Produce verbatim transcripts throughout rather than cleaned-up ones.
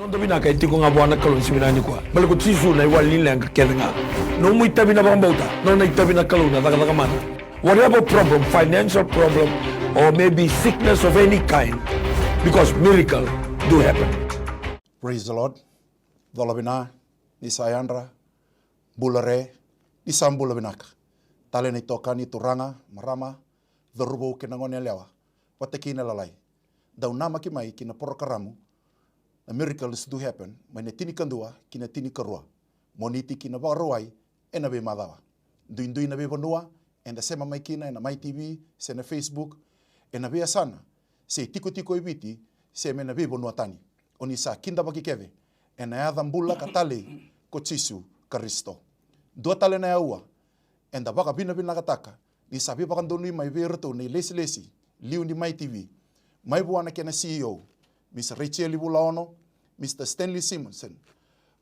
Noda vinaka e tiko ga vua na Kalou ni siga vinaka nikua. Baleta ko Jisu na iwali ni leqa kece ga. Nomu itavi na vakabauta, nona itavi na Kalou na cakacaka mana. Whatever problem, financial problem, or maybe sickness of any kind, because miracle do happen. Praise the Lord. Cola vina, ni sa yadra, bula re, ni sa bula vinaka. Tale na itokani, turaga, marama, cauravou kei na gone yalewa, vata kei na lalai. Dau namaki mai ki na porokaramu na Miracles Do Happen, mai na tinikadua ki na tinikarua, Moniti ki na Vakarauwai, ena veimacawa. Duidui na veivanua eda sema mai kina, ena Mai T V se na Facebook, ena veiyasana se itikotiko e Viti, se mai na veivanua tani. O ni sa kidavaki kece ena yaca bula ka talei ko Jisu Karisito. Dua tale na aua eda vakavinavinakataka ni sa veivakadonui mai vei iratou na ilesilesi liu ni Mai T V, mai vua na kena C E O, Miss Rachel Vulaono, Mister Stanley Simpson,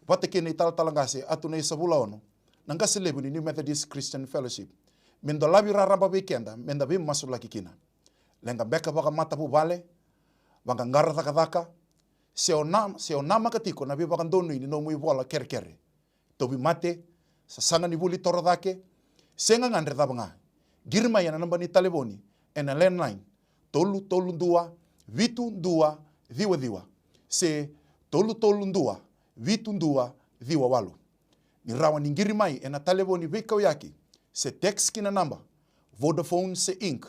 vata kei na italatala qase Atunaisa Vulaono, na qase levu ni New Methodist Christian Fellowship, me dolavi raraba vei keda meda veimasulaki kina. Leqa beka vakamatavuvale, vaqaqara cakacaka, se o na, se o namaka tiko na veivakadonui ni nomu ivola kerekere, tauvimate, sasaga ni vuli toro cake, se gagadre cava ga. Qiri mai ena naba ni talevoni ena landline, tolu tolu dua vitu dua ciwa ciwa, se tolu tolu dua vitu dua ciwa walu. Ni rawa ni qiri mai ena talevoni veikauyaki se text ki na naba Vodafone se Inc,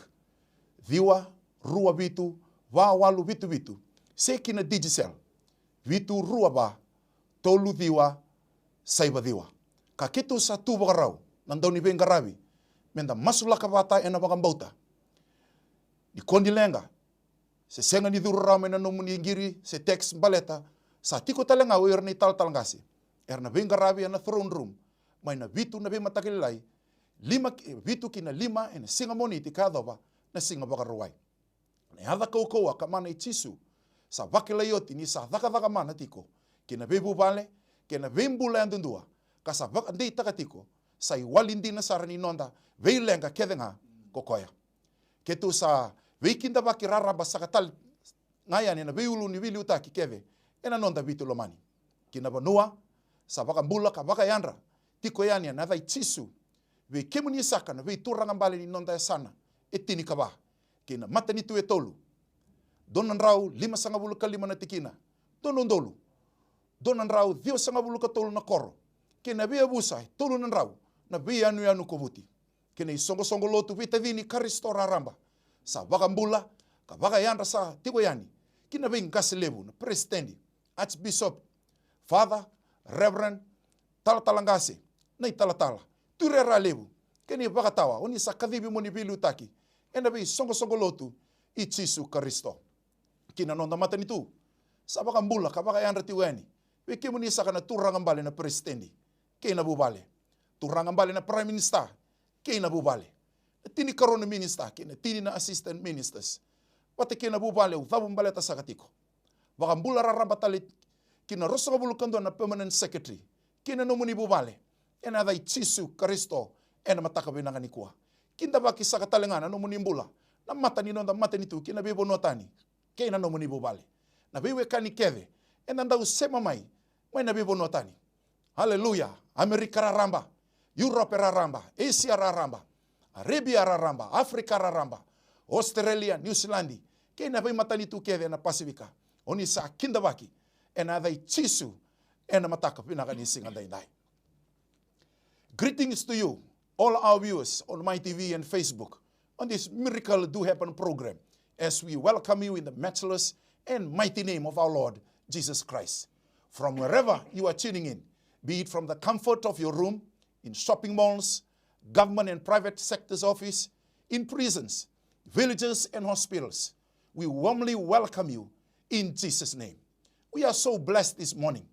ciwa rua vitu va walu vitu vitu, se ki na Digicel, vitu rua va tolu ciwa saiva ciwa. Ka keitou sa tu vakarau na dauniveiqaravi meda masulaka vata ena vakabauta. Ni ko ni leqa se sega ni curu rawa mai na nomuni qiri se text baleta sa tiko tale ga o ira na italatala qase era na veiqaravi ena throne room mai na vitu na veimataka lailai, lima ki, vitu ki na lima ena siga Moniti ka yacova na siga Vakarauwai. Na yaca kaukauwa ka mana i Jisu sa vakilai oti ni sa cakacaka mana tiko ki na veivuvale kei na veibula yadudua, ka sa vakadeitaka tiko sa iwali dina sara ni noda veileqa kece ga ko koya. Keitou sa veikidavaki raraba saka tale ga yani ena veiulu ni veiliutaki kece ena noda Viti lomani. Ki na vanua sa vakabula ka vakayadra tiko yani ena yaca i Jisu vei kemuni saka na veituraga bale ni noda yasana e tinikava, kei na matanitu e tolu, dua na drau limasagavulu ka lima na tikina, dua na udolu dua na drau ciwasagavulu ka tolu na koro, kei na veiyavusa e tolu na drau na veiyanuyanu kovuti, kei na isoqosoqo lotu veitacini Karisito raraba sa vakabula ka vakayadra sa tiko yani, ki na veiqase levu, na peresitedi, archbishop, father, reverend, talatala qase, na italatala, tuirara levu, kei na ivakatawa o ni sa kacivi mo ni veiliutaki ena veisoqosoqo lotu i Jisu Karisito. Ki na noda matanitu sa vakabula ka vakayadra tiko yani vei kemuni saka na turaga bale na peresitedi kei na vuvale, turaga bale na prime minister kei na vuvale, na tinikarua na minister kei na tini na assistant ministers, vata kei na vuvale au cavu baleta saka tiko. Vakabula raraba tale ki na ruasagavulu ka dua na permanent secretary kei na nomuni vuvale, ena yaca i Jisu Karisito, ena mataka vinaka nikua. Kidavaki saka tale ga na nomuni bula na mata ni noda matanitu ki na veivanua tani, kei na nomuni vuvale. Na veiwekani kece eda dau sema mai, mai na veivanua tani. Aleluya. Amerika raraba, Europe raraba, Asia raraba, Arabia raraba, Afrika raraba, Australia, New Zealand, kei na veimatanitu kece ena Pasifika. O ni sa kidavaki ena yaca i Jisu, ena mataka vinaka ni siga daidai. Greetings to you, all our viewers on Mai T V and Facebook, on this Miracle Do Happen program, as we welcome you in the matchless and mighty name of our Lord Jesus Christ. From wherever you are tuning in, be it from the comfort of your room, in shopping malls, government and private sector's office, in prisons, villages and hospitals, we warmly welcome you in Jesus' name. We are so blessed this morning,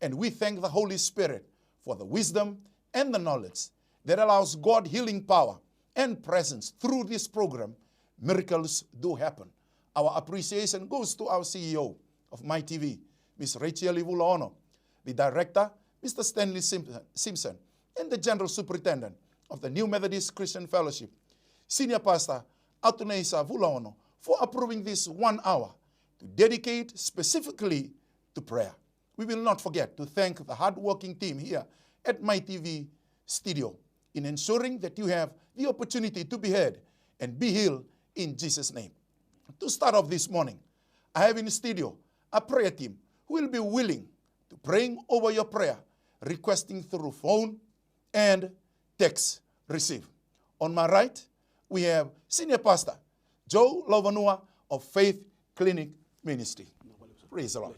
and we thank the Holy Spirit for the wisdom and the knowledge that allows God healing power and presence through this program, Miracles Do Happen. Our appreciation goes to our C E O of Mai T V, Miss Rachel Ivulaono, the director, Mister Stanley Sim-, Simpson, and the general superintendent of the New Methodist Christian Fellowship, Senior Pastor Atunaisa Vulaono, for approving this one hour to dedicate specifically to prayer. We will not forget to thank the hardworking team here at My T V studio in ensuring that you have the opportunity to be heard and be healed in Jesus' name. To start off this morning, I have in studio a prayer team who will be willing to praying over your prayer, requesting through phone and text receive. On my right, we have Senior Pastor Joe Lauvanua of Faith Clinic Ministry. Praise the Lord.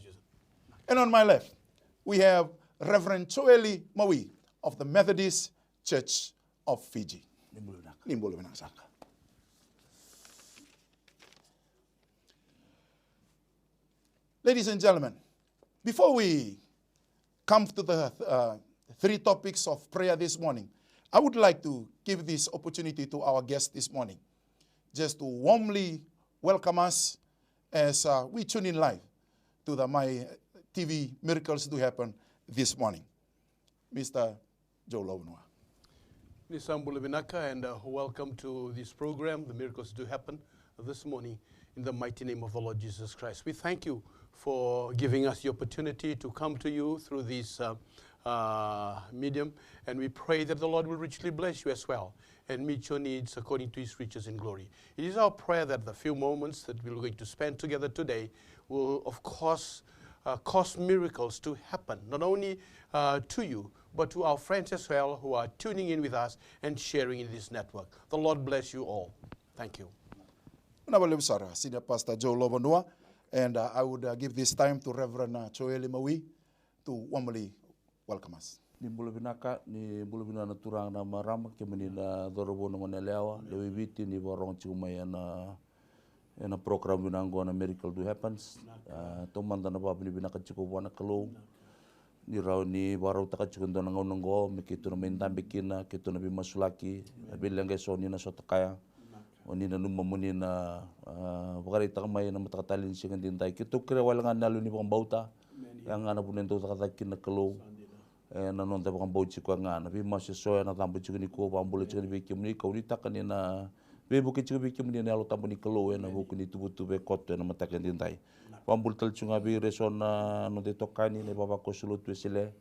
And on my left, we have Reverend Joeli Mawi of the Methodist Church of Fiji. Ni bula vinaka. Ni bula vinaka saka. Ladies and gentlemen, before we come to the uh, three topics of prayer this morning, I would like to give this opportunity to our guest this morning, just to warmly welcome us as uh, we tune in live to the My T V Miracles Do Happen this morning. Mister Joe Lauvanua. Ni sa bula vinaka, and uh, welcome to this program, The Miracles Do Happen, this morning in the mighty name of the Lord Jesus Christ. We thank you for giving us the opportunity to come to you through this uh, uh, medium, and we pray that the Lord will richly bless you as well and meet your needs according to his riches in glory. It is our prayer that the few moments that we're going to spend together today will, of course, uh, cause miracles to happen, not only uh, to you, but to our friends as well who are tuning in with us and sharing in this network. The Lord bless you all. Thank you. Vinaka vakalevu sara, Senior Pastor Joe Lauvanua, and uh, I would uh, give this time to Reverend uh, Joeli Mawi to warmly welcome us. Ni bula vinaka, ni bula vinaka na turaga na marama, kemuni na cauravou na gone yalewa, lewe i Viti, ni vakarorogo tiko mai ena, ena program vinaka oqo na Miracle Do Happens. Ah, taumada na vakavinavinaka tiko vua na Kalou. Ni rawa ni vakarautaka tiko e dua na gauna oqo, me keitou na mai dabe kina, keitou na veimasulaki, na veileqa eso ni na sota kaya. O ni nanuma mo ni na ah, vakaraitaka mai na mataka talei ni siga edaidai. Keitou kerea wale ga na yalo ni vakabauta. Ia ga na vuna e dau cakacaka kina na Kalou. E na noda vakabauti koya ga na veimasu eso e na cabo tiko nikua, vakabula tiko ni vei kemuni, kau nuitaka ni na veivuke tiko vei kemuni na Yalo Tabu ni Kalou e na vuku ni tuvatuva e koto e na mataka edaidai. Vakabula tale tiko ga vei ira eso na noda itokani na ivavakoso lotu e Sele.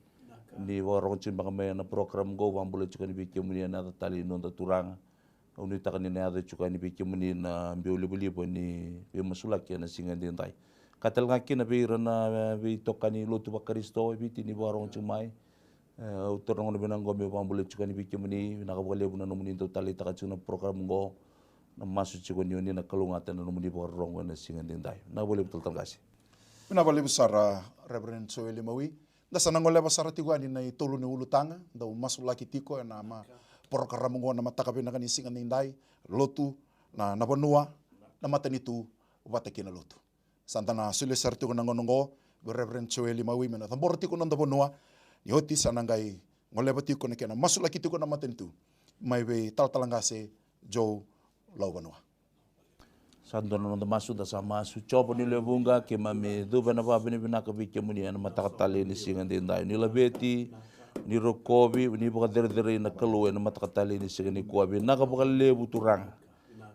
Ni vakarogo tiko beka mai e na program qo, vakabula tiko ni vei kemuni e na yaca talei ni noda Turaga. Au nuitaka ni na yaco tiko yani vei kemuni na biau livaliva ni veimasulaki ena siga edaidai. Ka tale ga kina vei ira na veitokani lotu vaKarisito e Viti ni vakarogo tiko mai. E, au taura na gauna vinaka oqo meu vakabula tiko yani vei kemuni, vinaka vakalevu na nomuni dau taleitaka tiko na program oqo. Na masu tiko ni oni na kalougata na nomuni vakarorogo ena siga edaidai. Vinaka vakalevu talatala qase. Vinaka vakalevu sara Reverend Joeli Mawi. Da sa na goleva sara tiko yani na itolu ni ulutaga, dau masulaki tiko ena ma porokaramu oqo na mataka vinaka ni siga nidai, lotu, na, na vanua, na matanitu, vata kei na lotu. Sa da na solia sara tiko na gauna oqo vei Reverend Joeli Mawi me na cabora tiko na noda vanua, ni oti sa na qai goleva tiko na kena masulaki tiko na matanitu mai vei talatala qase Joe Lauvanua. Sa dua na noda masu, da sa masu. Jiova ni lewe vuqa, keimami cuva ena vakavinavinaka vei kemuni ena mataka talei ni siga edaidai. Ni laveti, ni rokovi, ni vakacerecerei na Kalou ena mataka talei ni siga nikua. Vinaka vakalevu Turaga.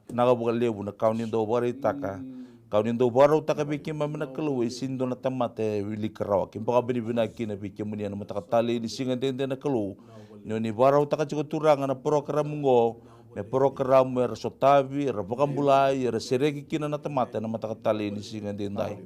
Vinaka vakalevu na ka oni dau vakaraitaka, ka oni dau vakarautaka vei keimami na Kalou, e sega ni dua na tamata e wilika rawa. Keimami vakavinavinaka kina vei kemuni ena mataka talei ni siga edaidai na Kalou. Ni oni vakarautaka tiko Turaga na porokaramu oqo, me porokaramu era sotavi, era vakabulai, era sereki kina na tamata ena mataka talei ni siga edaidai.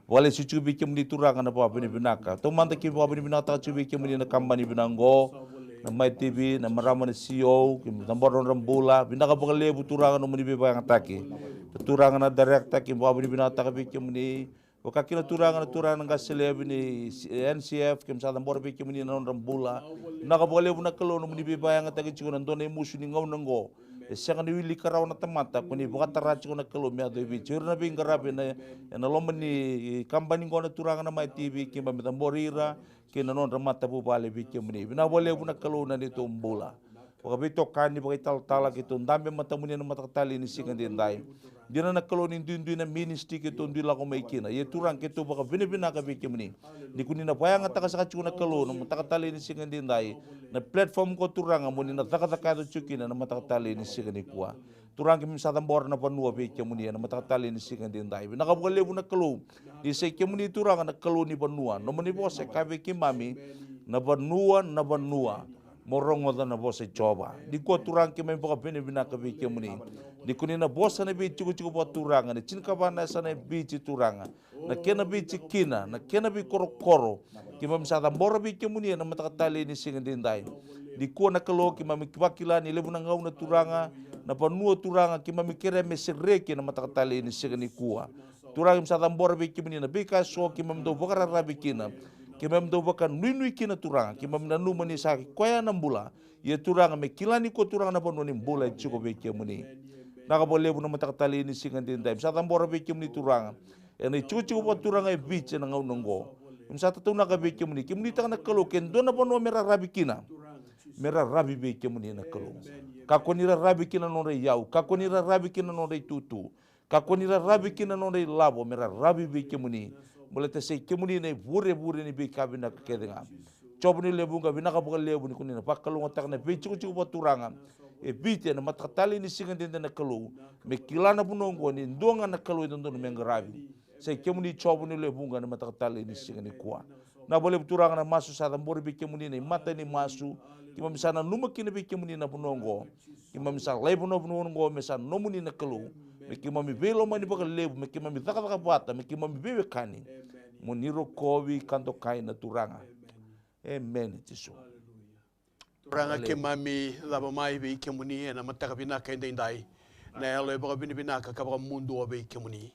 Vakalesui tiko vei kemuni Turaga na vakavinavinaka. Taumada keimami vakavinavinakataka tiko vei kemuni na kabani vinaka oqo, na Mai T V, na marama na C E O, keimami cabora na nodra bula. Vinaka vakalevu Turaga nomuni veivakayagataki. Na Turaga na director, keimami vakavinavinakataka vei kemuni. Vaka kina Turaga na turaga na qase levu ni N C F, keimami sa cabora vei kemuni na nodra bula. Vinaka vakalevu na Kalou nomuni veivakayagataki tiko na dua na imusu ni gauna oqo. E sega ni wilika rawa na tamata, ko ni vakatara tiko na Kalou me yaco e Viti. O ira na veiqaravi ena, ena loma ni kabani oqo na Turaga na Mai T V, keimami cabori ira kei na nodra matavuvale vei kemuni. Vinaka vakalevu na Kalou na neitou bula. Vakaveitokani, vakaitalatala, keitou dabe e matamuni ena mataka talei ni siga edaidai. Dina na Kalou ni duidui na ministry keitou dui lako mai kina. Ia Turaga keitou vakavinavinaka vei kemuni. Ni ko ni na vakayagataka saka tiko na Kalou na mataka talei ni siga edaidai. Na platform ko Turaga mo ni na cakacaka yaco tiko kina na mataka talei ni siga nikua. Turaga, keimami sa cabora na vanua vei kemuni ena mataka talei ni siga edaidai. Vinaka vakalevu na Kalou, ni sa i kemuni Turaga na Kalou ni vanua. Nomuni vosa e kaya vei keimami, na vanua, na vanua, mo rogoca na vosa i Jiova. Nikua Turaga keimami vakavinavinaka vei kemuni. Ni ko ni na vosa na veitikotiko vakaturaga, na tinikava na yasana e Viti Turaga, na kena veitikina, na kena veikorokoro. Keimami sa cabora vei kemuni ena mataka talei ni siga edaidai. Nikua na Kalou keimami vakila ni levu na gauna Turaga, na vanua Turaga keimami kerea me sereki ena mataka talei ni siga nikua. Turaga keimami sa cabora vei kemuni na veika eso keimami dau vakararavi kina, keimami dau vakanuinui kina Turaga. Keimami nanuma ni sa i koya na bula. Ia Turaga me kila nikua Turaga na vanua ni bula e tiko vei kemuni. Vinaka vakalevu na mataka talei ni siga edaidai. Keimami sa cabora vei kemuni Turaga ena itikotiko vakaturaga e Viti ena gauna oqo. Keimami sa tataunaka vei kemuni, kemunitaka na Kalou, ke dua na vanua me raravi kina, me raravi vei kemuni na Kalou. Kakua ni raravi kina na nodra iyau, kakua ni raravi kina na nodra itutu, kakua ni raravi kina na nodra ilavo, me raravi vei kemuni. Baleta sa i kemuni na ivurevure ni veika vinaka kece ga. Jiova ni lewe vuqa, vinaka vakalevu ni ko ni na vakalougatataka na veitikotiko vakaturaga e Viti ena mataka talei ni siga edaidai na Kalou. Me kila na vanua oqo ni dua ga na Kalou e dodonu me qaravi. Sa i kemuni Jiova ni lewe vuqa ena mataka talei ni siga nikua. Vinaka vakalevu Turaga na masu sa cabori vei kemuni, na imatai ni masu. Keimami sa nanuma kina vei kemuni na vanua oqo. Keimami sa lai vanua, vanua oqo me sa nomuni na Kalou. Me keimami veilomani vakalevu, me keimami cakacaka vata, me keimami veiwekani. Mo ni rokovi ka dokai na Turaga. Emeni Jisu. Turaga, keimami cava mai vei kemuni ena mataka vinaka edaidai. Na yalo e vakavinavinaka ka vakamudua vei kemuni.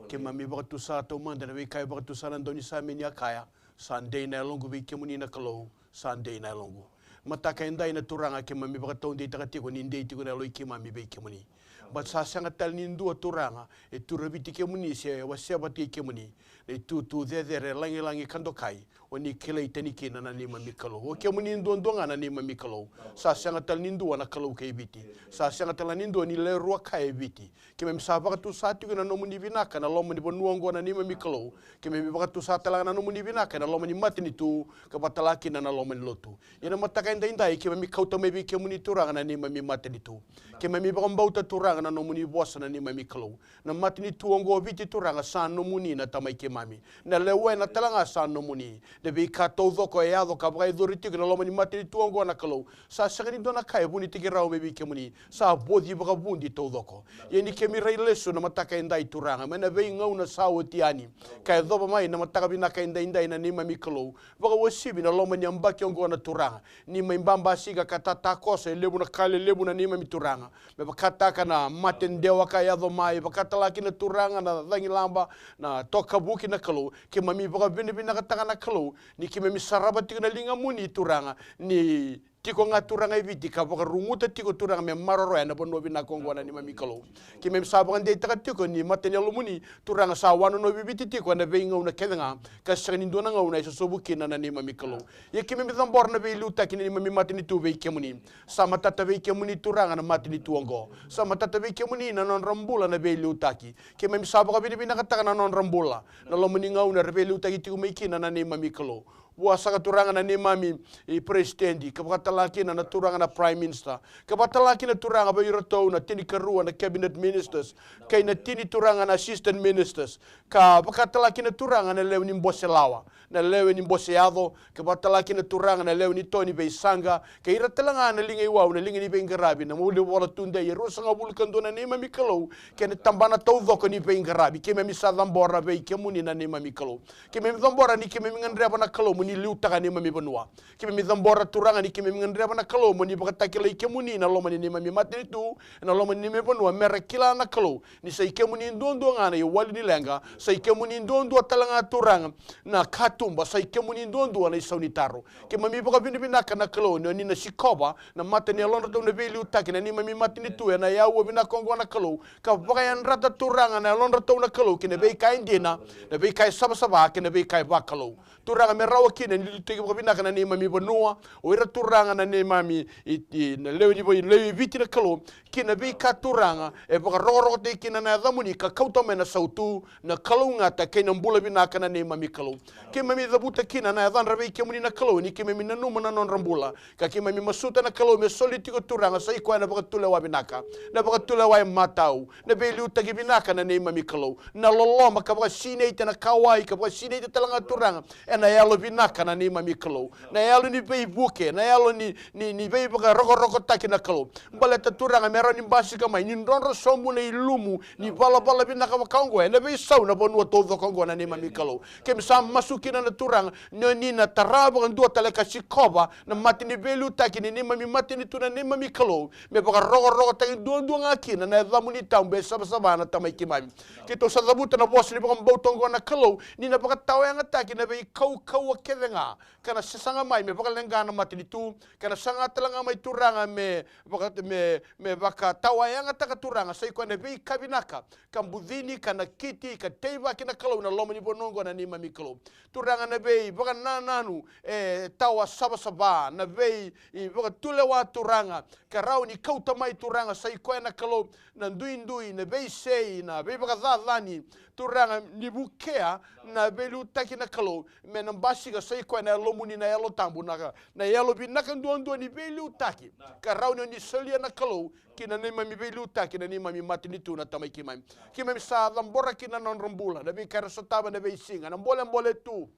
Keimami vakatusa taumada na veika e vakatusa na daunisame ni a kaya, sa dei na yaloqu vei kemuni na Kalou, sa dei na yaloqu. Mataka edai na Turaga keimami vakataudeitaka tiko ni dei tiko na yalo i keimami vei kemuni. Baleta sa sega tale ni dua Turaga e turaviti kemuni se wasea vata kei kemuni na itutu cecere, lagilagi ka dokai. O ni kilai tani kina na neimami Kalou. O kemuni duadua ga na neimami Kalou. Sa sega tale ni dua na Kalou kei Viti. Sa sega tale ni dua ni lewe rua kaya e Viti. Keimami sa vakatusa tiko na nomuni vinaka na loma ni vanua oqo na neimami Kalou. Keimami vakatusa tale ga na nomuni vinaka ena loma ni matanitu, ka vakatala kina na loma ni lotu. Ia na mataka edaidai keimami kauta mai vei kemuni Turaga na neimami matanitu. Keimami vakabauta Turaga na nomuni vosa na neimami Kalou. Na matanitu oqo o Viti Turaga sa nomuni na Tamai keimami. Na lewena tale ga sa nomuni. Na veika taucoko e yaco ka vakayacori tiko ena loma ni matanitu oqo na Kalou, sa sega ni dua na ka e vunitaki rawa mai vei kemuni. Sa voci vakavudi taucoko. Ia ni keimami rai lesu na mataka edai Turaga mai na veigauna sa oti yani, ka yacova mai na mataka vinaka edaidai na neimami Kalou. Vakauasivi na loma ni yabaki oqo na Turaga. Ni mai babasika ka tatakoso e levu na ka lelevu na neimami Turaga. Me vakataka na mate dewa ka yaco mai, vakatala kina Turaga na cagilaba, na tokavuki na Kalou. Keimami vakavinavinakataka na Kalou ni keimami sarava tiko na ligamuni Turaga, ni tiko ga Turaga e Viti ka vakaruguta tiko Turaga me maroroya na vanua vinaka oqo na neimami Kalou. Keimami sa vakadeitaka tiko ni mata ni yalomuni Turaga sa wanonovi Viti tiko ena veigauna kece ga, ka sega ni dua na gauna e sosovu kina na neimami Kalou. Ia keimami cabora na veiliutaki ni neimami matanitu vei kemuni. Sa matata vei kemuni Turaga na matanitu oqo. Sa matata vei kemuni na nodra bula na veiliutaki. Keimami sa vakavinavinakataka na nodra bula na loma ni gauna era veiliutaki tiko mai kina na neimami Kalou. Vua saka Turaga na neimami i President, ka vakatala kina na Turaga na Prime Minister, ka vakatala kina Turaga vei iratou na tinikarua na Cabinet Ministers, kei na tini Turaga na Assistant Ministers, ka vakatala kina Turaga na lewe ni bose lawa, na lewe ni bose yaco, ka vakatala kina Turaga na lewe ni to ni veisaqa, kei ira tale ga na liga i wau, na liga ni veiqaravi, na vuli vola tudei e ruasagavulu ka dua na neimami Kalou, kei na tabana taucoko ni veiqaravi. Keimami sa cabora vei kemuni na neimami Kalou. Keimami cabora ni keimami gadreva na Kalou mo ni liutaka na neimami vanua. Keimami cabora Turaga ni keimami gadreva na Kalou mo ni vakatakilai kemuni na loma ni neimami matanitu, na loma ni neimami vanua, mera kila na Kalou ni sa i kemuni duadua ga na iwali ni leqa, sa i kemuni duadua tale ga Turaga na katuba, sa i kemuni duadua na isau ni taro. Keimami vakavinavinaka na Kalou ni o ni na sikova na mata ni yalodratou na veiliutaki na neimami matanitu ena aua vinaka oqo na Kalou, ka vakayadrata Turaga na yalodratou na Kalou ki na veika e dina, na veika e savasava kei na veika e vakalou. Turaga me rawa kina ni liutaki vakavinaka na neimami vanua, o ira Turaga na neimami i, i, na lewe ni vai, lewe i Viti na Kalou, ki na veika Turaga e vakarokorokotaki kina na yacamuni ka kauta mai na sautu, na kalougata kei na bula vinaka na neimami Kalou. Kei Keimami cavuta kina na yacadra vei kemuni na Kalou ni keimami nanuma na nodra bula, ka keimami masuta na Kalou me soli tiko Turaga sa i koya na vakatulewa vinaka, na vakatulewa e matau, na veiliutaki vinaka na neimami Kalou, na loloma ka vakasinaita, na kauwai ka vakasinaita tale ga Turaga ena yalo vinaka na neimami Kalou, na yalo ni veivuke, na yalo ni, ni, ni veivakarokorokotaki na Kalou. Baleta Turaga me rawa ni basika mai ni drodro sobu na ilumu ni valavala vinaka vaka oqo ena veisau na vanua taucoko oqo na neimami Kalou. Keimami sa masu kina na Turaga ni o ni na tara vakadua tale ka sikova na mate ni veiliutaki ni neimami matanitu na neimami Kalou, me vakarokorokotaki duadua ga kina na yacamuni tabu e savasava na Tamai keimami. Keitou sa cavuta na vosa ni vakabauta oqo na Kalou ni na vakatawayagataki na veikaukauwa kece ga ka na sasaga mai me vakaleqa na matanitu, ka na saga tale ga mai Turaga me vaka, me, me vakatawayagataka Turaga sa i koya na veika vinaka, ka bucini ka nakiti ka teivaki na Kalou na loma ni vanua oqo na neimami Kalou. Turaga na veivakanananu e tawa savasava, na vei i vakatulewa Turaga, ka rawa ni kauta mai Turaga sa i koya na Kalou na duidui, na veisei, na veivakacacani, Turaga ni vukea na veiliutaki na Kalou, me na basika sa i koya na yalomuni na Yalo Tabu, na, na yalo vinaka duadua ni veiliutaki, ka rawa ni o ni solia na Kalou ki na neimami veiliutaki na neimami matanitu na Tamai keimami. Keimami sa cabora kina na nodra bula na veika era sotava na veisiga, na bolebole tu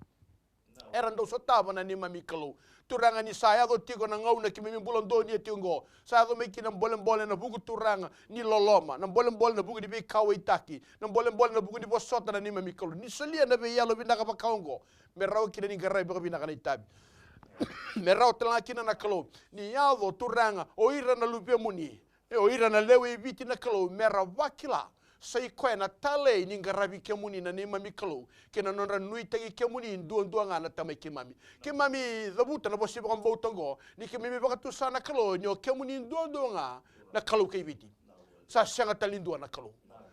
era dau sotava na neimami Kalou. Turaga ni sa yaco tiko na gauna keimami bula donuya tiko oqo, sa yaco mai kina bolebole na vuku Turaga ni loloma, na bolebole na vuku ni veikauwaitaki, na bolebole na vuku ni vosota na neimami Kalou. Ni solia na veiyalo vinaka vaka oqo me rawa kina ni qaravi vakavinaka na itavi. Me rawa tale ga kina na Kalou ni yaco Turaga o ira na luvemuni, e o ira na lewe i Viti na Kalou, me ra vakila sa i koya na talei ni qaravi kemuni na neimami Kalou, kei na nodra nuitaki kemuni duadua ga na Tamai keimami. Keimami cavuta na vosa ni vakabauta oqo ni keimami vakatusa na Kalou ni o kemuni duadua ga na Kalou kei Viti. Sa sega tale ni dua na Kalou.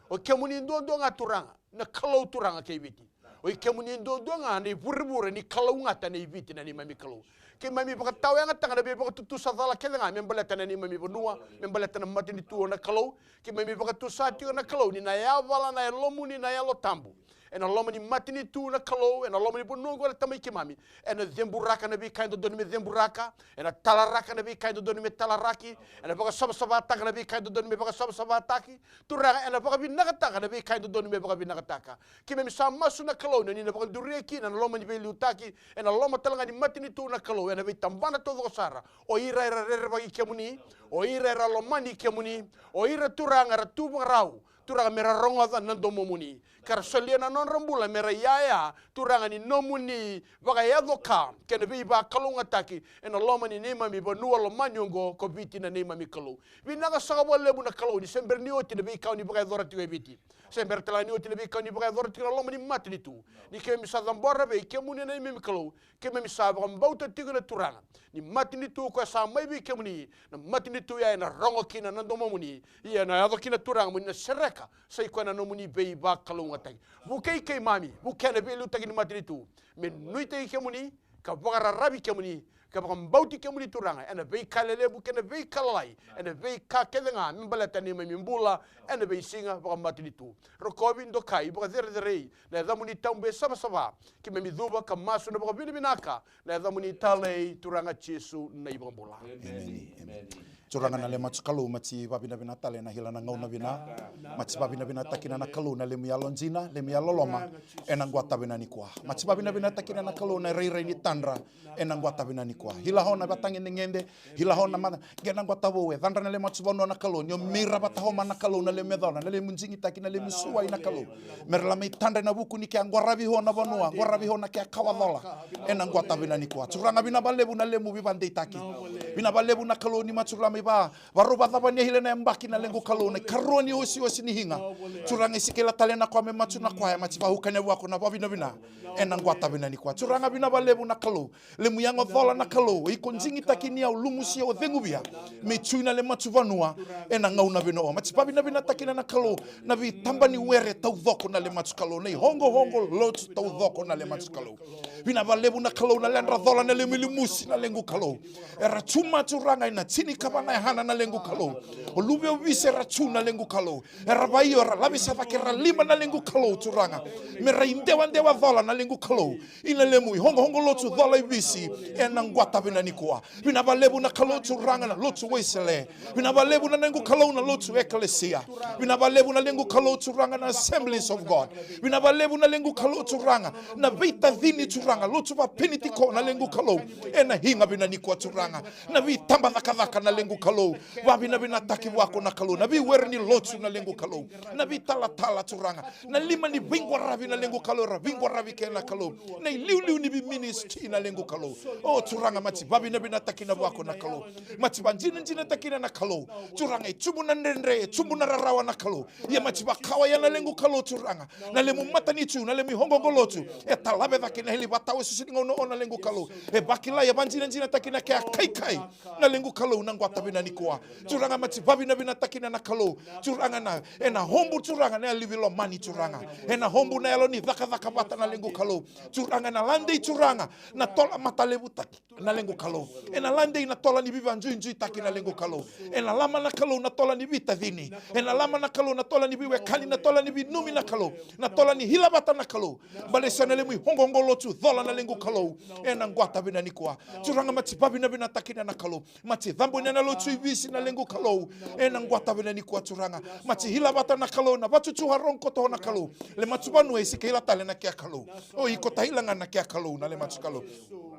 O kemuni duadua ga Turaga na Kalou Turaga kei Viti. O i kemuni duadua ga na ivurevure ni kalougata nei Viti na neimami Kalou. Keimami vakatawayagataka na veivakatutusa cala kece ga me baleta na neimami vanua, me baleta na matanitu na Kalou. Keimami vakatusa tiko na Kalou ni na yavala na yalomuni na Yalo Tabu ena loma ni matanitu na Kalou, ena loma ni vanua oqo na Tamai keimami. Ena ceburaka na veika e dodonu me ceburaka, ena talaraka na veika e dodonu me talaraki, ena vakasavasavataka na veika e dodonu me vakasavasavataki. Turaga, ena vakavinakataka na veika e dodonu me vakavinakataka. Keimami sa masu na Kalou ni o ni na vakaduria kina na loma ni veiliutaki ena loma tale ga ni matanitu na Kalou, ena veitabana taucoko sara. O ira era rerevaki kemuni, o ira era lomani kemuni, o ira Turaga era tu vakarau, Turaga, me ra rogoca na domomuni, ka ra solia na nodra bula me ra iyaya, Turaga, ni nomuni vakayaco ka kei na veivakalougatataki ena loma ni neimami vanua lomani oqo ko Viti na neimami Kalou. Vinaka saka vakalevu na Kalou ni se bera ni oti na veika o ni vakayacora tiko e Viti, se bera tale ga ni oti na veika o ni vakayacora tiko na loma ni matanitu. Ni keimami sa cabora vei kemuni na neimami Kalou, keimami sa vakabauta tiko na Turaga ni matanitu koya sa mai vei kemuni, na matanitu ya ena rogo kina na domomuni. Ia ena yaco kina Turaga mo ni na sereka sa i koya na nomuni veivakalougatataki. Vukei keimami, vukea na veiliutaki ni matanitu me nuitaki kemuni, ka vakararavi kemuni, ka vakabauti kemuni Turaga ena veika lelevu kei na veika lalai, ena veika kece ga me baleta neimami bula ena veisiga vakamatanitu. Rokovi, dokai, vakacerecerei na yacamuni tabu e savasava. Keimami cuva ka masu na vakavinavinaka na yacamuni talei, Turaga Jisu na iVakabula. Emeni. Turaga na lema tu Kalou, mati vavinavina tale na hila na gauna vina. Mati vavinavinataki na Kalou na lemu yalo dina, lemu yalo loma. Ena guata vina nikua. Mati vavinavinataki na Kalou na rairai ni tadra. Ena guata vina nikua. Hila ho na vatagedegede, hila ho na mata, qe na guata vou e cadra na lema tu vanua na Kalou. Ni o mira vata homa na Kalou na lemu yacona, na lemu digitaki, na lemu suai na Kalou. Me ra la mai tadra ena vuku ni kea, qwaravi ho na vanua, qwaravi ho na kea kawacola. Ena guata vina nikua. Turaga vina valevu na lemu vivadeitaki. Vina valevu na Kalou ni matu la mai va. Varau vacava ni hile na yabaki na lequ Kalou na ikarua ni osiosinihiga. Turaga Isikela tale na koya me matu na koya, mati vauka ni vuako na vavinavina. Ena guata vina nikua. Turaga vina valevu na Kalou. Lemu yago cola na Kalou, iko digitaki ni au lumusia, o cegu via me tu ina le matu vanua ena gauna vinaka. Mati vavinavinataki na Kalou na veitaba ni were taucoko na le matu Kalou, na ihogohogo lotu taucoko na le matu Kalou. Vinaka vakalevu na Kalou na ledra cola na lemu ilimusi na lequ Kalou. Era tu mai Turaga ena tinikava na yahana na lequ Kalou. O luve o Visi era tu na lequ Kalou. Era vaio, era lavisa cake, era lima na lequ Kalou Turaga. Me ra idewadewa cola na lequ Kalou. Ina lemu ihogohogo lotu cola i Visi ena quata vina nikua. Vinaka vakalevu na Kalou Turaga na lotu Wesele. Vinaka vakalevu na lequ Kalou na lotu ekalesia. Vinaka vakalevu na lequ Kalou Turaga na Assemblies of God. Vinaka vakalevu na lequ Kalou Turaga na veitacini Turaga, lotu vaPenitiko na lequ Kalou. Ena higa vina nikua Turaga. Na veitaba cakacaka na lequ Kalou. Vavinavinataki vua ko na Kalou. Na veiwere ni lotu na lequ Kalou. Na veitalatala Turaga. Na lima ni veiqwaravi na lequ Kalou, era veiqwaravi kei na Kalou. Na iliuliu ni veiministry na lequ Kalou. O Turaga mati vavinavinataki na vua ko na Kalou. Mati vadinadinataki na Kalou. Turaga e tubu na dredre, e tubu na rarawa na Kalou. Ia mati vakawa ia na lequ Kalou Turaga. Na lemu matanitu, na lemu ihogohogo lotu. E talave cake na heli vatawa e susu ni gauna o na lequ Kalou. E vakilai, e vadinadinataki na kea kaikai. Na lequ Kalou na quata vina nikua. Turaga mati vavinavinataki na Kalou. Turaga na, ena hobu Turaga na yalo ni veilomani Turaga. Ena hobu na yalo ni cakacaka vata na lequ Kalou. Turaga ena ladei Turaga na tola matalevutaki na lequ Kalou. Ena ladei na tola ni veivajuijuitaki na lequ Kalou. Ena lama na Kalou na tola ni veitacini. Ena lama na Kalou na tola ni veiwekani, na tola ni veinumi na Kalou. Na tola ni hila vata na Kalou. Baleta na lemu ihogohogo lotu cola na lequ Kalou. Ena quata vina nikua. Turaga mati vavinavinataki na Kalou. Mati cabu ina na lotu i Visi na lequ Kalou. Ena quata vina nikua Turaga. Mati hila vata na Kalou, na vatutu harogo koto na Kalou. Le matu vanua e sika hila tale na kea Kalou. O iko tahila ga na kea Kalou, na le matu Kalou.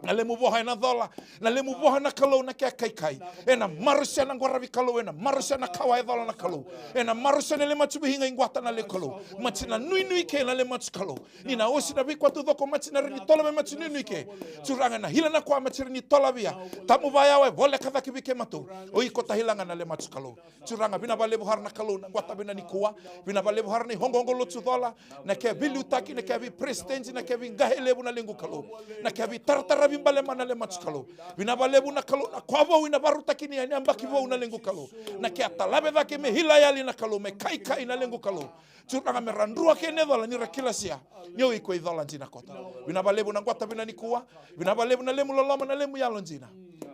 Na lemu voha ena cola, na lemu voha na Kalou na kea kaikai. Ena marusia na qwaravi Kalou, ena marusia na kawa e cola na Kalou. Ena marusia na le matu vihiga i quata na le Kalou. Mati na nuinui ke na le matu Kalou. Ni na osi na veikua taucoko mati na reni tola me mati nuinui ke. Turaga na hila na kua mati reni tola via. Tamu vayawa e voleka cake vei ke matou. O iko tahila ga na le matu Kalou. Turaga vina valevu hara na Kalou na quata vina nikua. Vina valevu hara na ihogohogo lotu cola. Na kea veiliutaki, na kea veipresidenti, na kea veiqahe levu na lequ Kalou. Na kea veitarataravi balema na le matu Kalou. Vina valevu na Kalou na kua vou ina varutaki ni yabaki vou na lequ Kalou. Na kea talave cake me hila yali na Kalou, me kaikai na lequ Kalou. Turaga me ra drua kei na cola ni ra kilasia. Ni o iko i cola dina koto. Vina valevu na quata vina nikua. Vina valevu na lemu loloma na lemu yalo dina.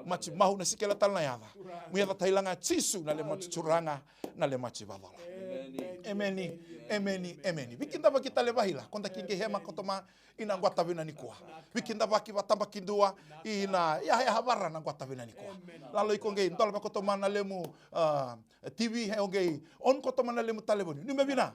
Mati mahu na sikela tale na yaca. Mu yaca taila ga Jisu na le matu Turaga na le mati vacola. Emeni. Emeni. Emeni. Veikidavaki tale vahila. Koda ki qei hema koto ma ina quata vina nikua. Veikidavaki vatabakidua ina yaha yaha vara na quata vina nikua. Lalo iko qei dola vakoto ma na lemu, ah, T V, he o qei on koto ma na lemu talevoni. Ni me vina.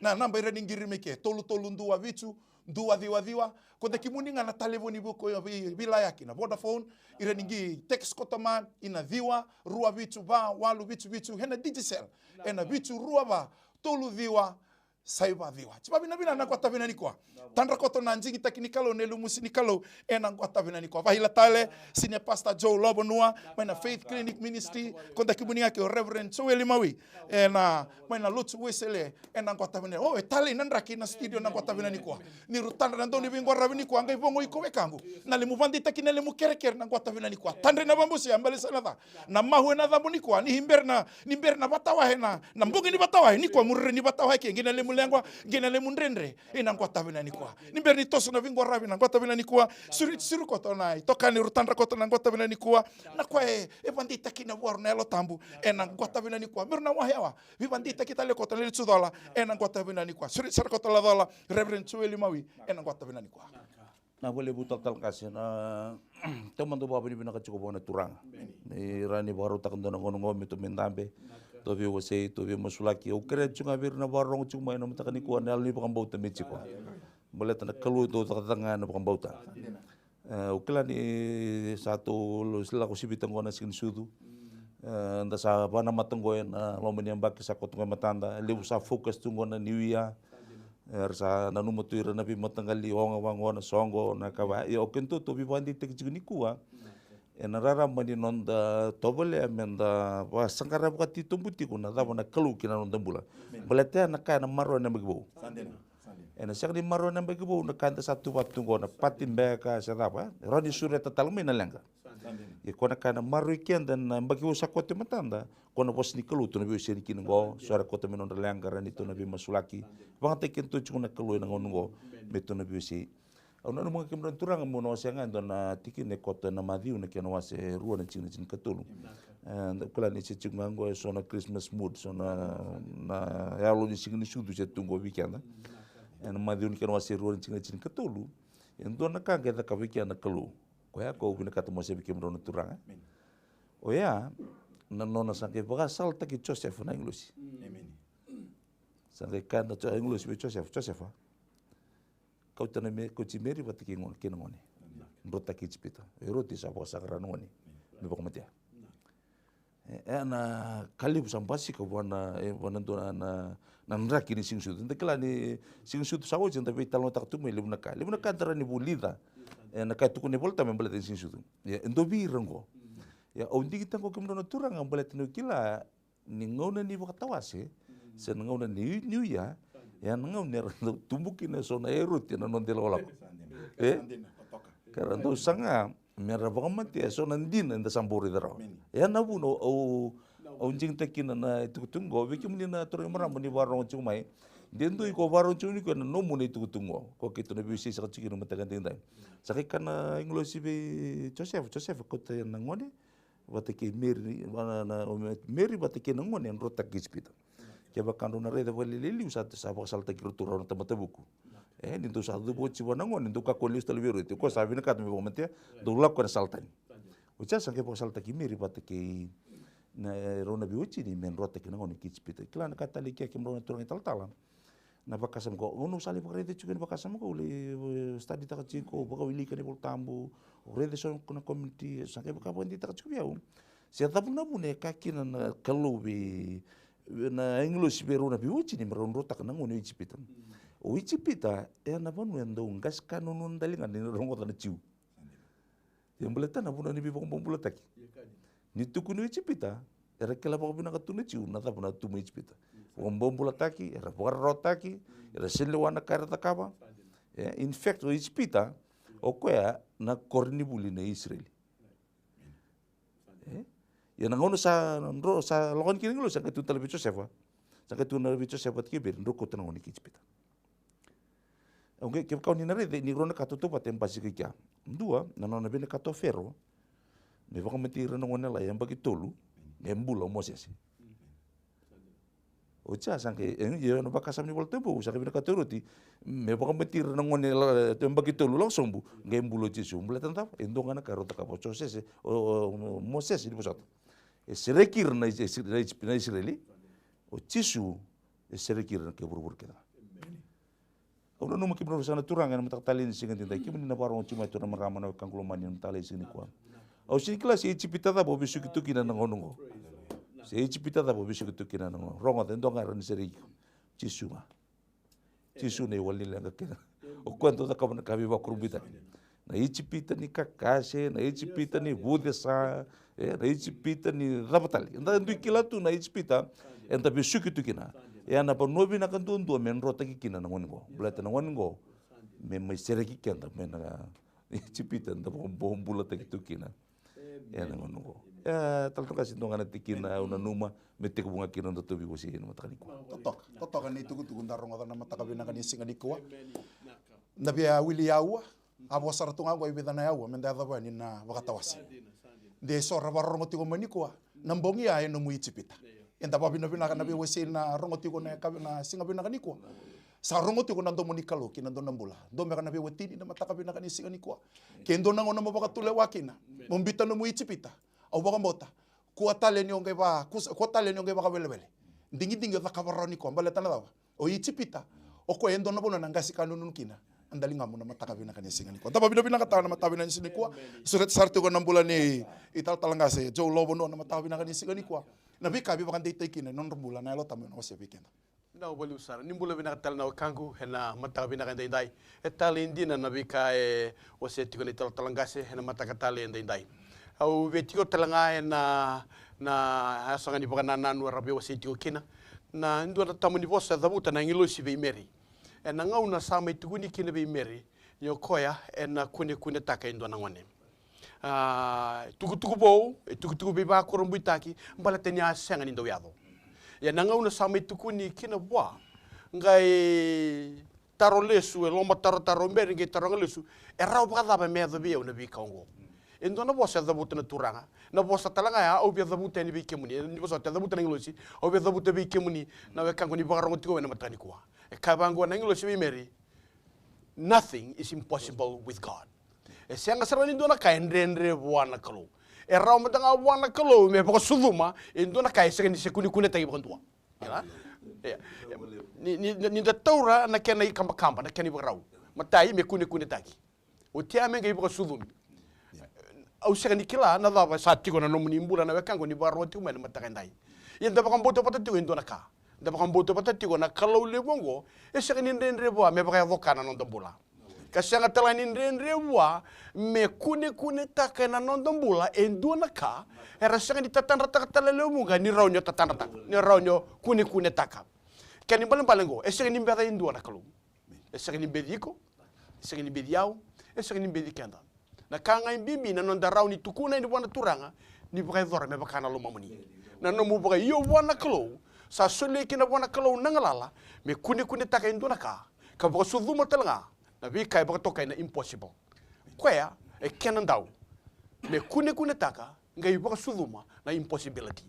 Na naba ira ni qiri mai ke. Tolu tolu dua vitu, dua ciwa ciwa. Koda ki muni ga na talevoni vuko vei, veilayaki na Vodafone. Ira ni qi text koto ma ina ciwa, rua vitu va, walu vitu vitu. He na Digicel. Ena vitu rua va, tolu ciwa, saiva ciwa. Ti vavinavina na quata vina nikua. Tadra koto na digitaki ni Kalou, na ilumusi ni Kalou, ena quata vina nikua. Vahila tale, Senior Pastor Joe Lovonua, mai na Faith Clinic Ministry, koda ki muni ga ke o Reverend Joeli Mawi, ena, mai na lotu Wesele, ena quata vina. O, e talei na draki na studio na quata vina nikua. Ni ru tadra na dau ni veiqwaravi nikua, qai vogo iko wekaqu. Na lemu vadeitaki, na lemu kerekere, na quata vina nikua. Tadra na vabusi, a balesa na ca. Na mahu ena cabu nikua, ni bera na, ni bera na vatawahe na, na bogi ni vatawahe, nikua mu rere ni vatawahe ke, qi na lemu leqwa, qi na lemu dredre, ena quata vina nikua. Ni bera ni toso na veiqwaravi na quata vina nikua, suri, suri koto na, itokani ru tadra koto na quata vina nikua, na koya e, e vadeitaki na vuaru na Yalo Tabu, ena quata vina nikua. Meru na wahewa, veivadeitaki tale koto na licu cola, ena quata vina nikua. Suri, sara koto la cola, Reverend Joeli Mawi, ena quata vina nikua. Na valevu talatala qase, na taumada vakavinavinaka tiko vua na Turaga. Ni ra ni vakarautaka dua na gauna qo me tou mai dabe, tou veiwasei, tou veimasulaki. Au kerea tiko ga vei ira na vakarorogo tiko mai ena mataka nikua na yalo ni vakabauta me tiko. Baleta na Kalou dau cakacaka ga ena vakabauta. E, au kila ni sa tou lako sivita qo na siga ni sucu. E, da sa vanamata qo ena loma ni yabaki sa koto qo e matada. E levu sa focus tu qo na New Year. Era sa nanuma tu ira na veimataqali oga vaqo na soqo na ka va. Ia o kedatou tou veivakadeitaki tiko nikua. Ena rarama ni noda tovolea meda vakasaqara vakatitobu tiko na cava na Kalou kina noda bula. Baleta ya na ka ena maroroya na yabaki vou. Ena sega ni maroroya na yabaki vou na ka eda sa tu vata tu qo na pati beka se cava. E rawa ni sureta tale mai na leqa. Ia ko na ka na maroroi keda na baki vou sa koto e matada, ko na vosa ni Kalou tou na veiwasei kina oqo, so era koto me nodra leqa, ra ni tou na veimasulaki. Vagataki keda tou tiko na Kalou ena gauna oqo, me tou na veiwasei. Au nanuma ga kemudrau na turaga meu na wasea ga e dua na tikina e koto ena Maciu na kena wase e rua na tikina tinikatolu. E, da kila ni se tiko ga oqo e so na Christmas mood, so na, na yalo ni siga ni sucu se tu oqo vei keda. Ena Maciu na kena wase e rua na tikina tinikatolu. E dua na ka qai cakava vei keda na Kalou. Koya ko au vinakata meu wasea vei kemudrau na turaga. Oya, na nona sa qai vakasalataki Josefa na agilosi. Sa qai kaya na Jo-, agilosi vei Josefa, Josefa, kauta na Me-, kauti Meri vata kei gone, kei na gone. Drotaki Ijipita. O Eroti sa vakasaqara na gone me vakamatea. E, e na ka levu sa basika vua na, e, vua na dua na, na, na draki ni siganisucu. Da kila ni siganisucu sa oti, da veitalanoataka tu mai levu na ka. Levu na ka da rawa ni vulica. E na ka e tukuna na iVolatabu me baleta ni siganisucu. Ia, e dua vei ira oqo. Ia, au digitaka oqo kemudrau na turaga baleta niu kila ni gauna ni vakatawase, se na gauna ni New Year, ia na gauna era dau tubu kina eso na Eroti ena noda ilakolako. E? Ka ra dau saga me ra vakamatea eso na dina eda sa bau raica rawa. Ia na vuna au, au digitaka kina na itukutuku oqo, vei kemuni na turaga, marama ni vakarorogo tiko mai. De dua iko vakarorogo tiko nikua ena nomu na itukutuku oqo. Ko keitou na veiwasei saka tiko kina mataka edaidai. Sa qai kaya na agilosi vei Josefa, Josefa, kauta na gone vata kei Meri, na, na, o Me-, Meri vata kei na gone e drotaki Ijipita. Kevaka drau na raica vakalailai liu sa, sa vakasalataki iratou rau na tamata vuku. E, ni dou sa cuva oti vua na gone, dou kakua ni lesu tale vei Eroti. O koya sa vinakata me vakamatea, dou lako ena sala tani. Oti ya sa qai vakasalataki Meri vata kei na, e, rau na veiwatini me drotaki na gone ki Ijipita. Kila na ka tale i kea kemudrau na turaga italatala. Na vakasama qo, au na, au sa lai vakaraica tiko na vakasama qo, au lai, e, study taka tiko, vakawilika na iVolatabu, au raica so na community, sa qai vaka vakadeitaka tiko vei au. Se cava na vuna e kaya kina na Kalou vei, vei na agilosi vei rau na veiwatini me rau drotaka na gone o Ijipita. O Ijipita, e na vanua e dau qasi ka nunu dali ga ni rogoca na Jiu. Ia baleta na vanua ni veivakabobulataki. Ni tukuni o Ijipita, era kila vakavinaka tu na Jiu na cava na tu mai Ijipita. Vakabobulataki, era vakararawataki, era sega ni lewa na ka era cakava. E, in fact, o Ijipita, o koya na koronivuli na Isireli. E? Ia na gauna sa dro, sa lako yani kina na agilosi, sa qai tukuna tale vei Josefa. Sa qai tukuna vei Josefa vata kei Meri, drau kauta na gone ki Ijipita. Au qai, kevaka o ni na raica, ni rua na ka tautauvata e basika i kea. Dua, na nona vinakata o Fero me vakamatei ira na gone lai e yabaki tolu, qai bula o Mosese. Oti ya sa qai, e, io, na vakasama ni Volatabu, sa qai vinakata o Eroti me vakamatei ira na gone lai e yabaki tolu lako sobu, qai bula o Jisu. Baleta na cava? E dua ga na ka e rau cakava o Josese, o, o, o Mosese ni vosota. E sereki ira na Is-, Is-, na Is-, na Isireli. O Jisu e sereki ira na kai vuravura kece ga. Au nanuma kemudrau sa na turaga ena mataka talei ni siga edaidai, kemuni na vakarorogo tiko mai, turaga, marama, na wekaqu lomani ena mataka talei ni siga nikua. Au sega ni kila se Ijipita cava o vesuki tu kina na gauna oqo. Se Ijipita cava o vesuki tu kina na gauna oqo. Rogoca, e dua ga e rawa ni sereki iko. Jisu ga. Jisu na iwali ni leqa kece ga. O koya dau cakava na ka veivakurabuitaki. Na Ijipita ni kakase, na Ijipita ni vucesa, e, na Ijipita ni cava tale. Eda dui kila tu na Ijipita eda vesuki tu kina. E na vanua vinaka duadua me drotaki kina na gone qo. Baleta na gone qo me mai sereki keda mai na Ijipita eda vakabobulataki tu kina. E na gauna qo. E, Talatala Qase, dua ga na tikina au nanuma me tekivu ga kina na nodatou veiwasei ena mataka nikua. Totoka, totoka na itukutuku da rogoca na mataka vinaka ni siga nikua. Na via wili aua, a vo sara tu ga qo e vica na aua meda yacova yani na vakatawase. De so ra vakarorogo tiko mai nikua, na bogi ya e nomu Ijipita. Eda vakavinavinaka na veiwasei na rogo tiko na yakavi, na siga vinaka nikua. Sa rogo tiko na domo ni Kalou ki na dua na bula. Dua beka na veiwatini na mataka vinaka ni siga nikua. Ke dua na gauna mo vakatulewa kina, mo biuta nomu Ijipita. Au vakabauta, kua tale ni o qai va-, kus-, kua tale ni o qai vakawelewele. Digidigi o cakava rawa nikua, baleta na cava? O Ijipita, o koya e dua na vanua na qasi ka nununu kina. Eda ligamu na mataka vinaka ni siga nikua. Da vakavinavinakataka na mataka vinaka ni siga nikua. Sureta sara tiko na bula ni Talatala Qase Joe Lovo na mataka vinaka ni siga nikua. Na veika e veivakadeitaki kina ena nodra bula na Yalo Tabu ena wasea vei keda. Vinaka vakalevu sara. Ni bula vinaka tale na wekaqu ena mataka vinaka edaidai. E talei dina na veika e wasea tiko na iTalatala Qase ena mataka talei edaidai. Au via tiko tale ga ena, na yasa ga ni vakanananu era veiwasei tiko kina. Na dua na tama ni vosa e cavuta na agilosi vei Meri. Ena gauna sa mai tukuni kina vei Meri ni o koya ena kunekunetaka e dua na gone. a, tukutuku vou, e tukutuku veivakurabuitaki, baleta ni a sega ni dau yaco. Ia na gauna sa mai tukuni kina vua, qai taro lesu, e lomatarotaro o Meri, qai taroga lesu, e rawa vakacava me yaco vei au na veika oqo? E dua na vosa e cavuta na Turaga. Na vosa tale ga ya au via cavuta yani vei kemuni. Ni vosa e cavuta na agilosi, au via cavuta vei kemuni na wekaqu ni vakarorogo tiko mai na mataka nikua. E kaya vaqo na agilosi vei Meri, nothing is impossible with God. E sega sara ni dua na ka e dredre vua na Kalou. E rawa mada ga vua na Kalou me vakasucuma e dua na ka e sega ni se kunekunetaki vakadua. Ia, ia. Ni, ni, ni da taura na kena ikabakaba, na kena ivakarau. Matai, me kunekunetaki. Oti ya me qai vakasucumi. Au sega ni kila na cava sa tiko na nomuni bula na wekaqu ni vakarorogo tiko mai na mataka edai. Ia da vakabauta vata tiko e dua na ka. Da vakabauta vata tiko na Kalou levu oqo, e sega ni dredre vua me vakayaco ka na noda bula. Ka sega tale ni dredre vua me kunekunetaka ena noda bula e dua na ka era sega ni tatadrataka tale lewe vuqa ni rawa ni o tatadrataka, ni rawa ni o kunekunetaka. Kena ibalebale oqo, e sega ni beca e dua na Kalou. E sega ni beci iko, e sega ni beci au, e sega ni beci keda. Na ka ga e bibi na noda rawa ni tukuna yani vua na Turaga, ni vakayacora me vaka na lomamuni. Na nomu vakaio vua na Kalou, sa solia kina vua na Kalou na galala me kunekunetaka e dua na ka, ka vakasucuma tale ga na veika e vakatokai na impossible. Koya e kena dau me kunekunetaka, qai vakasucuma na impossibility.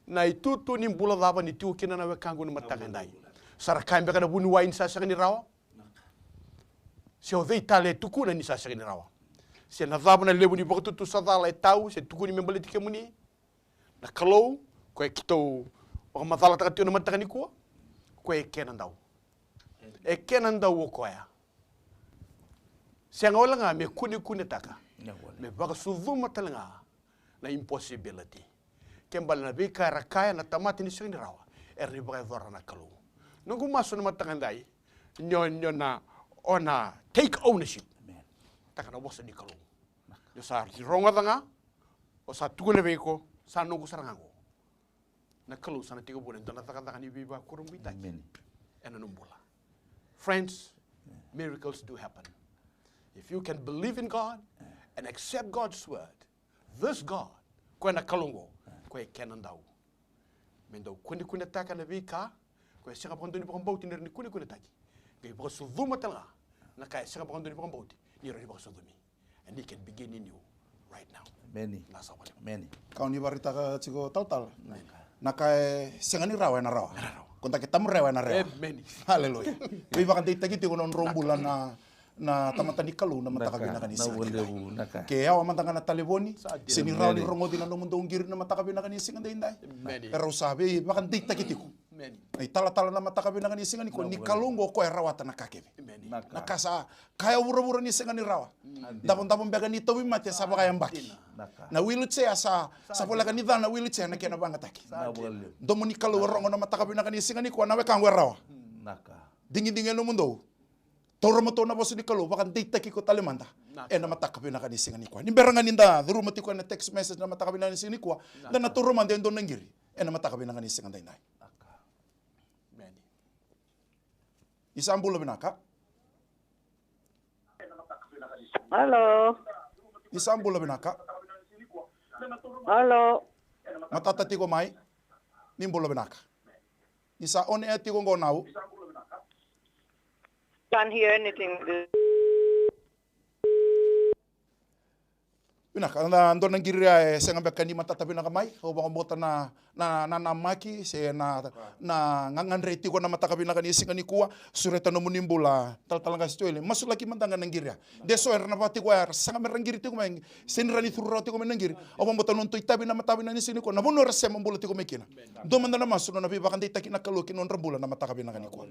Na itutu ni bula cava ni tiko kina na wekaqu na mataka edai? Sa ra kaya beka na vuniwai ni sa sega ni rawa? Se o cei tale e tukuna ni sa sega ni rawa? Se na cava na levu ni vakatutusa cala e tau se tukuni me baleti kemuni? Na Kalou, koya keitou vakamacalataka tiko na mataka nikua, koya e kena dau. E kena dau o koya. Sega wale ga me kunekunetaka, me vakasucuma tale ga na impossibility. Ke bale na veika era kaya na tamata ni sega ni rawa, era ni vakayacora na Kalou. Noqu masu na mataka edai, ni o, ni o na, o na take ownership. Taka na vosa ni Kalou. Ni o sa rogoca ga, o sa tukuna vei iko, sa noqu sara ga oqo. Na Kalou sa na tekivu ena dua na cakacaka ni veivakurabuitaki ena nomu bula. Friends, miracles do happen. If you can believe in God and accept God's word, this God, koya na Kalou oqo, koya e kena dau. Me dau kunekunetaka na veika koya e sega vakadua ni vakabauti ni rawa ni kunekunetaki. Qai vakasucuma tale ga na ka e sega vakadua ni vakabauti ni rawa ni vakasucumi. And he can begin in you right now. Emeni. Na sa vale. Emeni. Kau ni vakaraitaka tiko talatala. Na ka e sega ni rawa ena rawa. Ko da ke tamu rewa ena rewa. Emeni. Haleluya. Veivakadeitaki tiko na nodrau bula na, na tamata ni Kalou na mataka vinaka ni siga nikua. Ke yawa mada ga na talevoni, se ni rawa ni rogoci na nomudou qiri na mataka vinaka ni siga daidai. Emeni. Erau sa veivakadeitaki tiko. Emeni. Na italatala na mataka vinaka ni siga nikua, ni Kalou oqo koya e rawata na ka kece. Emeni. Na ka sa kaya vuravura ni sega ni rawa. Davodavo beka ni tauvimate sa vakayabaki. Na wheelchair sa, sa voleka ni ca na wheelchair na kena vagataki. Domo ni Kalou e rogo na mataka vinaka ni siga nikua, na wekaqu e rawa. Digidigi e nomudou. Taura matua na vosa ni Kalou, vakadeitaki iko tale mada. Ena mataka vinaka ni siga nikua. Ni bera ga ni da curuma tiko ena text message na mataka vinaka ni siga nikua, da na taura mada e dua na qiri ena mataka vinaka ni siga daidai. Emeni. Ni sa bula vinaka. Alo. Ni sa bula vinaka. Alo. Matata tiko mai. Ni bula vinaka. Ni sa on air tiko qo Nau. Can't hear anything. Vinaka, na dua na qiri ya e sega beka ni matata vinaka mai, au vakabauta na, na, na namaki se na, na gagadre tiko na mataka vinaka ni siga nikua, sureta nomuni bula, talatala qase Joeli, masulaki mada ga na qiri ya. De so era na vaka tiko ya, era sega me ra qiri tiko mai, se ni ra ni curu rawa tiko mai na qiri. Au vakabauta nodatou itavi na mataka vinaka ni siga nikua, na vanua era sema bula tiko mai kina. Dua mada na masu, nona veivakadeitaki na Kalou ki nodra bula na mataka vinaka nikua.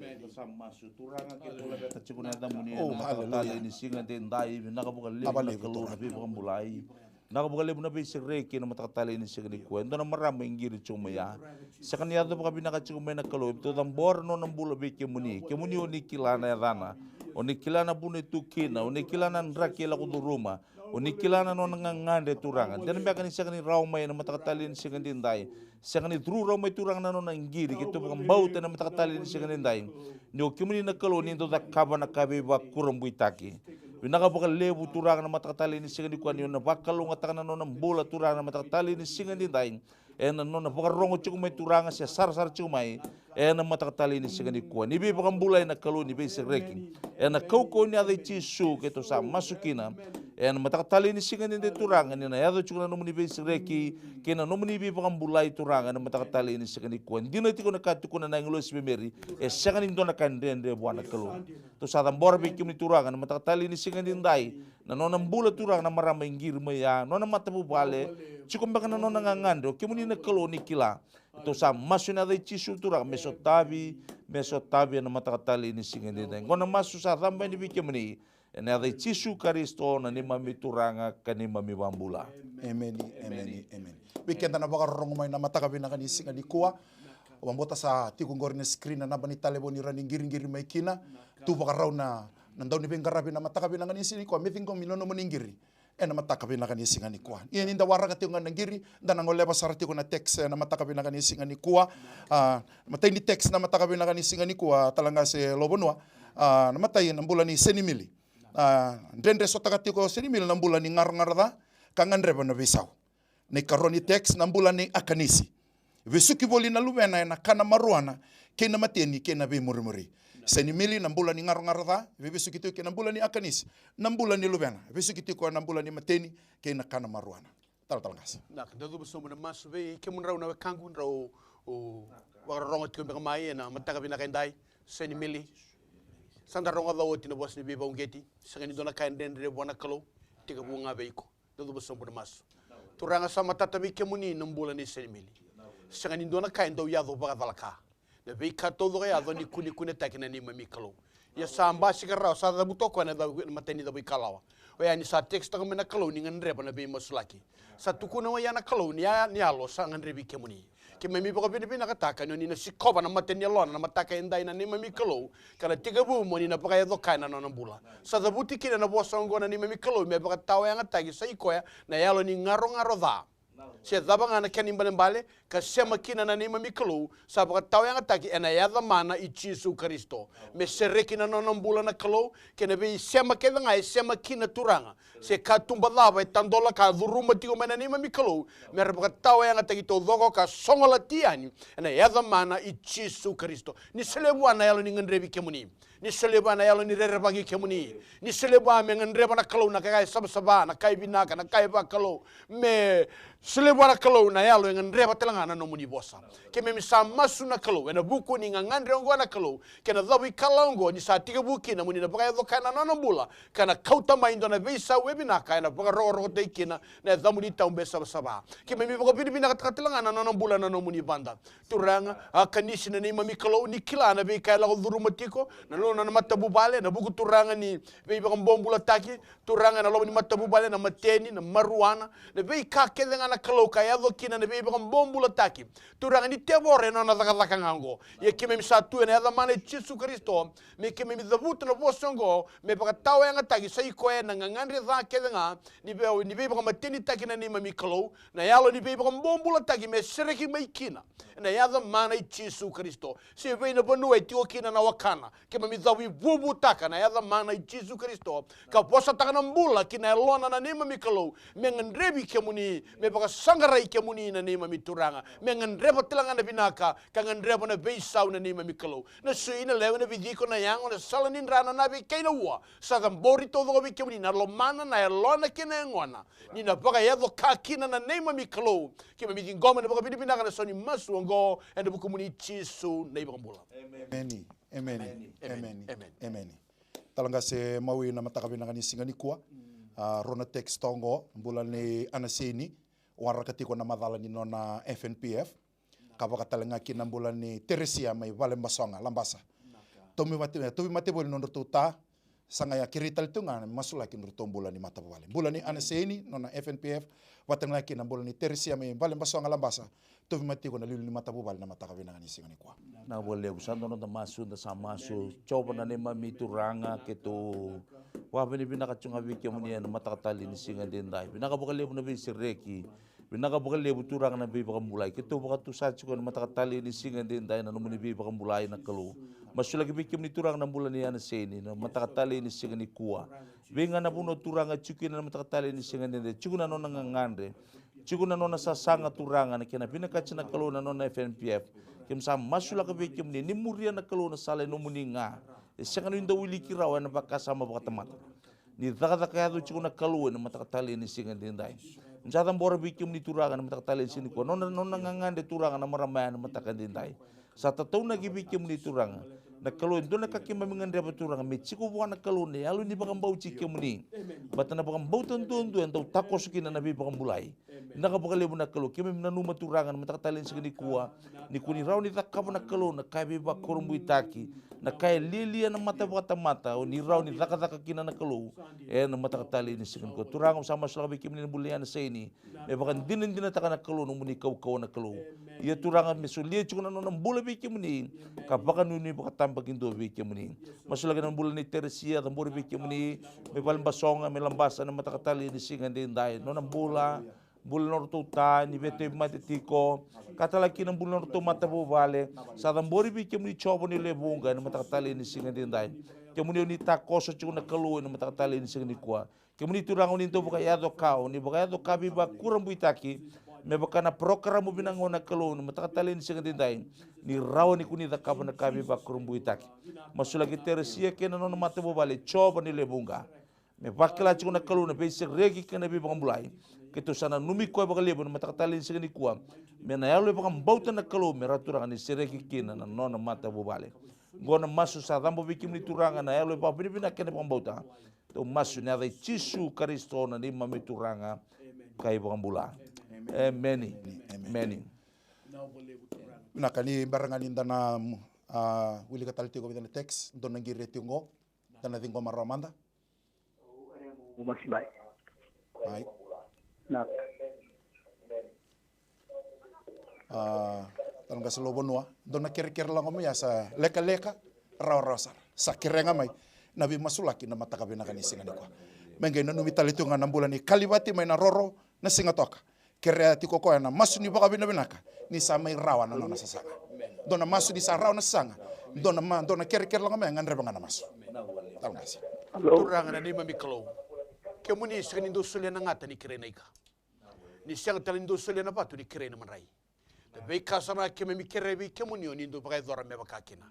Turaga, keitou laveta tiko na yacamuni ena mataka talei ni siga daidai. Vinaka vakalevu na Kalou na veivakabulai. Vinaka vakalevu na veisereki ena mataka talei ni siga nikua. E dua na marama e qiri tiko mai ya. Sega ni yaco vakavinaka tiko mai na Kalou. Keitou cabora nona bula vei kemuni. Kemuni o ni kila na yacana. O ni kila na vanua e tu kina. O ni kila na draki e lako curuma. O ni kila na nona gagadre, Turaga. Dina beka ni sega ni rawa mai ena mataka talei ni siga daidai. Sega ni curu rawa mai, Turaga, na nona qiri. Keitou vakabauta ena mataka talei ni siga daidai ni o kemuni na Kalou ni dau cakava na ka veivakurabuitaki. Vinaka vakalevu Turaga na mataka talei ni siga nikua ni o na vakalougatataka na nona bula Turaga na mataka talei ni siga edaidai. Ena nona vakarorogo tiko mai Turaga se sarasara tiko mai ena mataka talei ni siga nikua. Ni veivakabulai na Kalou ni veisereki. Ena kaukauwa ni yaca i Jisu keitou sa masu kina. Ena mataka talei ni siga edaidai Turaga ni na yaco tiko na nomuni veisereki kei na nomuni veivakabulai Turaga ena mataka talei ni siga nikua. Dina tiko na ka tukuna na agilosi vei Meri, e sega ni dua na ka dredre vua na Kalou. Tou sa cabora vei kemuni Turaga na mataka talei ni siga edaidai. Na nona bula Turaga na marama e qiri mai ya, nona matavuvale, tiko beka na nona gagadre, o kemuni na Kalou ni kila. Tou sa masu ena yaca i Jisu Turaga me sotavi, me sotavi ena mataka talei ni siga edaidai. Qo na masu sa cabo yani vei kemuni ena yaca i Jisu Karisito na neimami Turaga ka neimami Vakabula. Emeni, emeni, emeni. Vei keda na vakarorogo mai na mataka vinaka ni siga nikua. Au vakabauta sa tiko qori na screen na naba ni talevoni rawa ni qiriqiri mai kina. Tu vakarau na, na dauniveiqaravi na mataka vinaka ni siga nikua me ciqomi na nomuni qiri ena mataka vinaka ni siga nikua. Ia ni da waraka tiko ga na qiri, da na goleva sara tiko na text ena mataka vinaka ni siga nikua. A, matai ni text na mataka vinaka ni siga nikua, Talaqase Lobanua. A, na matai na bula ni Senimili. A, dredre sotaka tiko o Senimili na bula ni garogaro ca ka gadreva na veisau. Na ikarua ni text na bula ni Akanisi. Vesuki voli na luvena ena kana maruana kei na mateni kei na veimurimuri. Senimili na bula ni garogaro ca, veivesuki tiko kei na bula ni Akanisi. Na bula ni luvena, vesuki tiko ena bula ni mateni kei na kana maruana. Talatala qase. Na ka da cuva sobu na masu vei kemudrau na wekaqu drau vakarorogo tiko beka mai ena mataka vinaka edai. Senimili. Sa da rogoca oti na vosa ni veivauqeti. Sega ni dua na ka e dredre vua na Kalou. Tekivu ga vei iko. Da cuva sobu na masu. Turaga sa matata vei kemuni na bula nei Senimili. Sega ni dua na ka e dau yaco vakacalaka. Na veika taucoko e yaco ni kunekunetaki na neimami Kalou. Ia sa basika rawa sa cavuta o koya na matai ni cavuikalawa. Oya ni sa tekisitaka mai na Kalou ni gadreva na veimasulaki. Sa tukuna oya na Kalou ni yalo sa gadrevi kemuni. Keimami vakavinavinakataka ni oni na sikova na mata ni yalona na mataka edai na neimami Kalou, ka na tekivu mo ni na vakayaco kaya na nona bula. Sa cavuti kina na vosa oqo na neimami Kalou me vakatawayagataki sa i koya na yalo ni garogaro ca. Se cava ga na kena ibalebale ka sema kina na neimami Kalou, sa vakatawayagataki ena yaca mana i Jisu Karisito. Me sereki na nona bula na Kalou, kei na veisema kece ga e sema kina Turaga. Se katuba cava e tadola ka curuma tiko mai na neimami Kalou, me ra vakatawayagataki taucoko ka sogolati yani ena yaca mana i Jisu Karisito. Ni solia vua na yalo ni gadrevi kemuni. Ni solia vua na yalo ni rerevaki kemuni. Ni solia vua me gadreva na Kalou na ka e savasava, na ka e vinaka, na ka e vakalou. Me solia vua na Kalou na yalo e gadreva tale ga na nomuni vosa. Keimami sa masu na Kalou ena vuku ni gagadre oqo na Kalou, kei na cavuikalawa oqo ni sa tekivu kina mo ni na vakayaco kaya na nona bula, ka na kauta mai dua na veisau e vinaka ena vakarokorokotaki kina na yacamuni taube savasava. Keimami vakavinavinakataka tale ga na nona bula na nomuni vada. Turaga, Akanisi na neimami Kalou, ni kila na veika e lako curuma tiko na nona na matavuvale, na vuku Turaga ni veivakabobulataki, Turaga ena loma ni matavuvale, na mateni, na maruana, na veika kece ga na Kalou ka yaco kina na veivakabobulataki. Turaga ni tevoro ena nona cakacaka ga oqo. Ia keimami sa tu ena yaca mana i Jisu Karisito, me keimami cavuta na vosa oqo, me vakatawayagataki sa i koya na gagadre ca kece ga, ni vei, ni veivakamatenitaki na neimami Kalou, na yalo ni veivakabobulataki me sereki mai kina. Ena yaca mana i Jisu Karisito. Se vei na vanua e tiko kina na wakana. Keimami cavuivuvutaka na yaca mana i Jisu Karisito. Ka vosataka na bula ki na yalona na neimami Kalou. Me gadrevi kemuni, me vakasaqarai kemuni na neimami Turaga. Me gadreva tale ga na vinaka, ka gadreva na veisau na neimami Kalou. Na sui, na lewe, na viciko, na yago, na sala ni dra, na nave kei na ua. Sa cabori taucoko vei kemuni na lomana, na yalona kei na yagona. Ni na vakayaco ka kina na neimami Kalou. Keimami ciqoma na vakavinavinaka na sau ni masu oqo ena vukumuni Jisu na iVakabula. Emeni. Emeni. Emeni. Emeni. Emeni. Emeni. Emeni. Talaqase Maui, na mataka vinaka ni siga nikua. A, rua na text oqo, bula ni Anaseni, waraka tiko na macala ni nona F N P F. Ka vaka tale ga kina na bula ni Teresia mai Valebasoga, Labasa. Tauvimate, tauvimate voli nodratou ta, sa qai a kerei tale tu ga na masulaki nodratou bula ni matavuvale. Bula ni Anaseni, nona F N P F, vata ga kina na bula ni Teresia mai Valebasoga, Labasa. Tauvimate tiko na liuliu ni matavuvale na mataka vinaka ni siga nikua. Vinaka vakalevu, sa dua noda masu, da sa masu. Jiova na neimami Turaga, keitou vakavinavinaka tiko ga vei kemuni ena mataka talei ni siga edaidai. Vinaka vakalevu na veisereki. Vinaka vakalevu Turaga na veivakabulai. Keitou vakatusa tiko ena mataka talei ni siga edaidai na nomuni veivakabulai na Kalou. Masulaki vei kemuni Turaga na bula ni Anaseni na mataka talei ni siga nikua. Vei ga na vanua Turaga e tiko kina na mataka talei ni siga edaidai, tiko na nona gagadre, tiko na nona sasaga Turaga, na kena vinakati na Kalou na nona F N P F. Keimami sa masulaka vei kemuni ni muria na Kalou na sala e nomuni ga. E sega ni dau wiliki rawa ena vakasama vakatamata. Ni cakacaka yaco tiko na Kalou ena mataka talei ni siga edaidai. Ni sa cabora vei kemuni Turaga na mataka talei ni siga nikua. Nona, nona gagadre Turaga na marama ya na mataka edaidai. Sa tataunaki vei kemuni Turaga. Na Kalou e dua na ka keimami gadreva Turaga. Me tiko vua na Kalou na yalo ni vakabauti kemuni. Baleta na vakabauta duadua e dau takoso kina na veivakabulai. Vinaka vakalevu na Kalou, keimami nanuma Turaga na mataka talei ni siga nikua, ni ko ni rawa ni cakava na Kalou na ka e veivakurabuitaki, na ka e lialia na mata vakatamata, o ni rawa ni cakacaka kina na Kalou. Ena mataka talei ni siga nikua Turaga, au sa masulaka vei kemuni na bula ni Anasaini, me vakadinadinataka na Kalou nomuni kaukauwa na Kalou. Ia Turaga, me solia tiko na nona bula vei kemuni, ka vakanuinui vakatabakidua vei kemuni. Masulaki na bula ni Teresia, cabori vei kemuni, mai Valebasoga, mai Labasa na mataka talei ni siga edaidai. Nona bula, bula na nodratou ta ni veitauvimate tiko, ka tale kina bula na nodratou matavuvale. Sa cabori vei kemuni Jiova ni lewe vuqa ena mataka talei ni siga edaidai. Kemuni o ni takoso tiko na Kalou ena mataka talei ni siga nikua. Kemuni Turaga o ni dau vakayaco ka, o ni vakayaco ka veivakurabuitaki. Me vaka na parokaramu vinaka na Kalou ena mataka talei ni siga edaidai. Ni rawa ni ko ni cakava na ka veivakurabuitaki. Masulaki Teresia kei na nona matavuvale Jiova ni lewe vuqa. Me vakila tiko na Kalou na veisereki kei na veivakabulai. Keitou sa nanumi koya vakalevu ena mataka talei ni siga nikua. Me na yalo e vakabauta na Kalou me rawa Turaga ni sereki kina na nona matavuvale. Oqo na masu sa cabo vei kemuni Turaga na yalo e vakavinavinaka kei na vakabauta. Tou masu ena yaca i Jisu Karisito na neimami Turaga ka iVakabula. Emeni. Emeni. Emeni. Vinaka, ni bera ga ni da na, a, wilika tale tiko vei na text, dou na qiri tiko qo, da na ciqoma rawa mada. Mai. Na. A, tale qase Lovo Nua, dou na kerekere lako mai ya sa lekaleka, rawarawa sara. Sa kerega mai na veimasulaki na mataka vinaka ni siga nikua. Me qai nanumi tale tu ga na bula ni Kalivati mai na Roro, na Sigatoka. Kerea tiko koya na masu ni vakavinavinaka, ni sa mai rawa na nona sasaga. Dou na masu ni sa rawa na sasaga. Dou na ma-, dou na kerekere lako mai, gadreva ga na masu. Tale qase. Alo. Turaga na neimami Kalou. Kemuni sega ni dou solia na gata ni kerei na ika. Ni sega tale ni dou solia na vatu ni kerei na madrai. Na veika sara keimami kerea vei kemuni o ni dou vakayacora me vaka kina.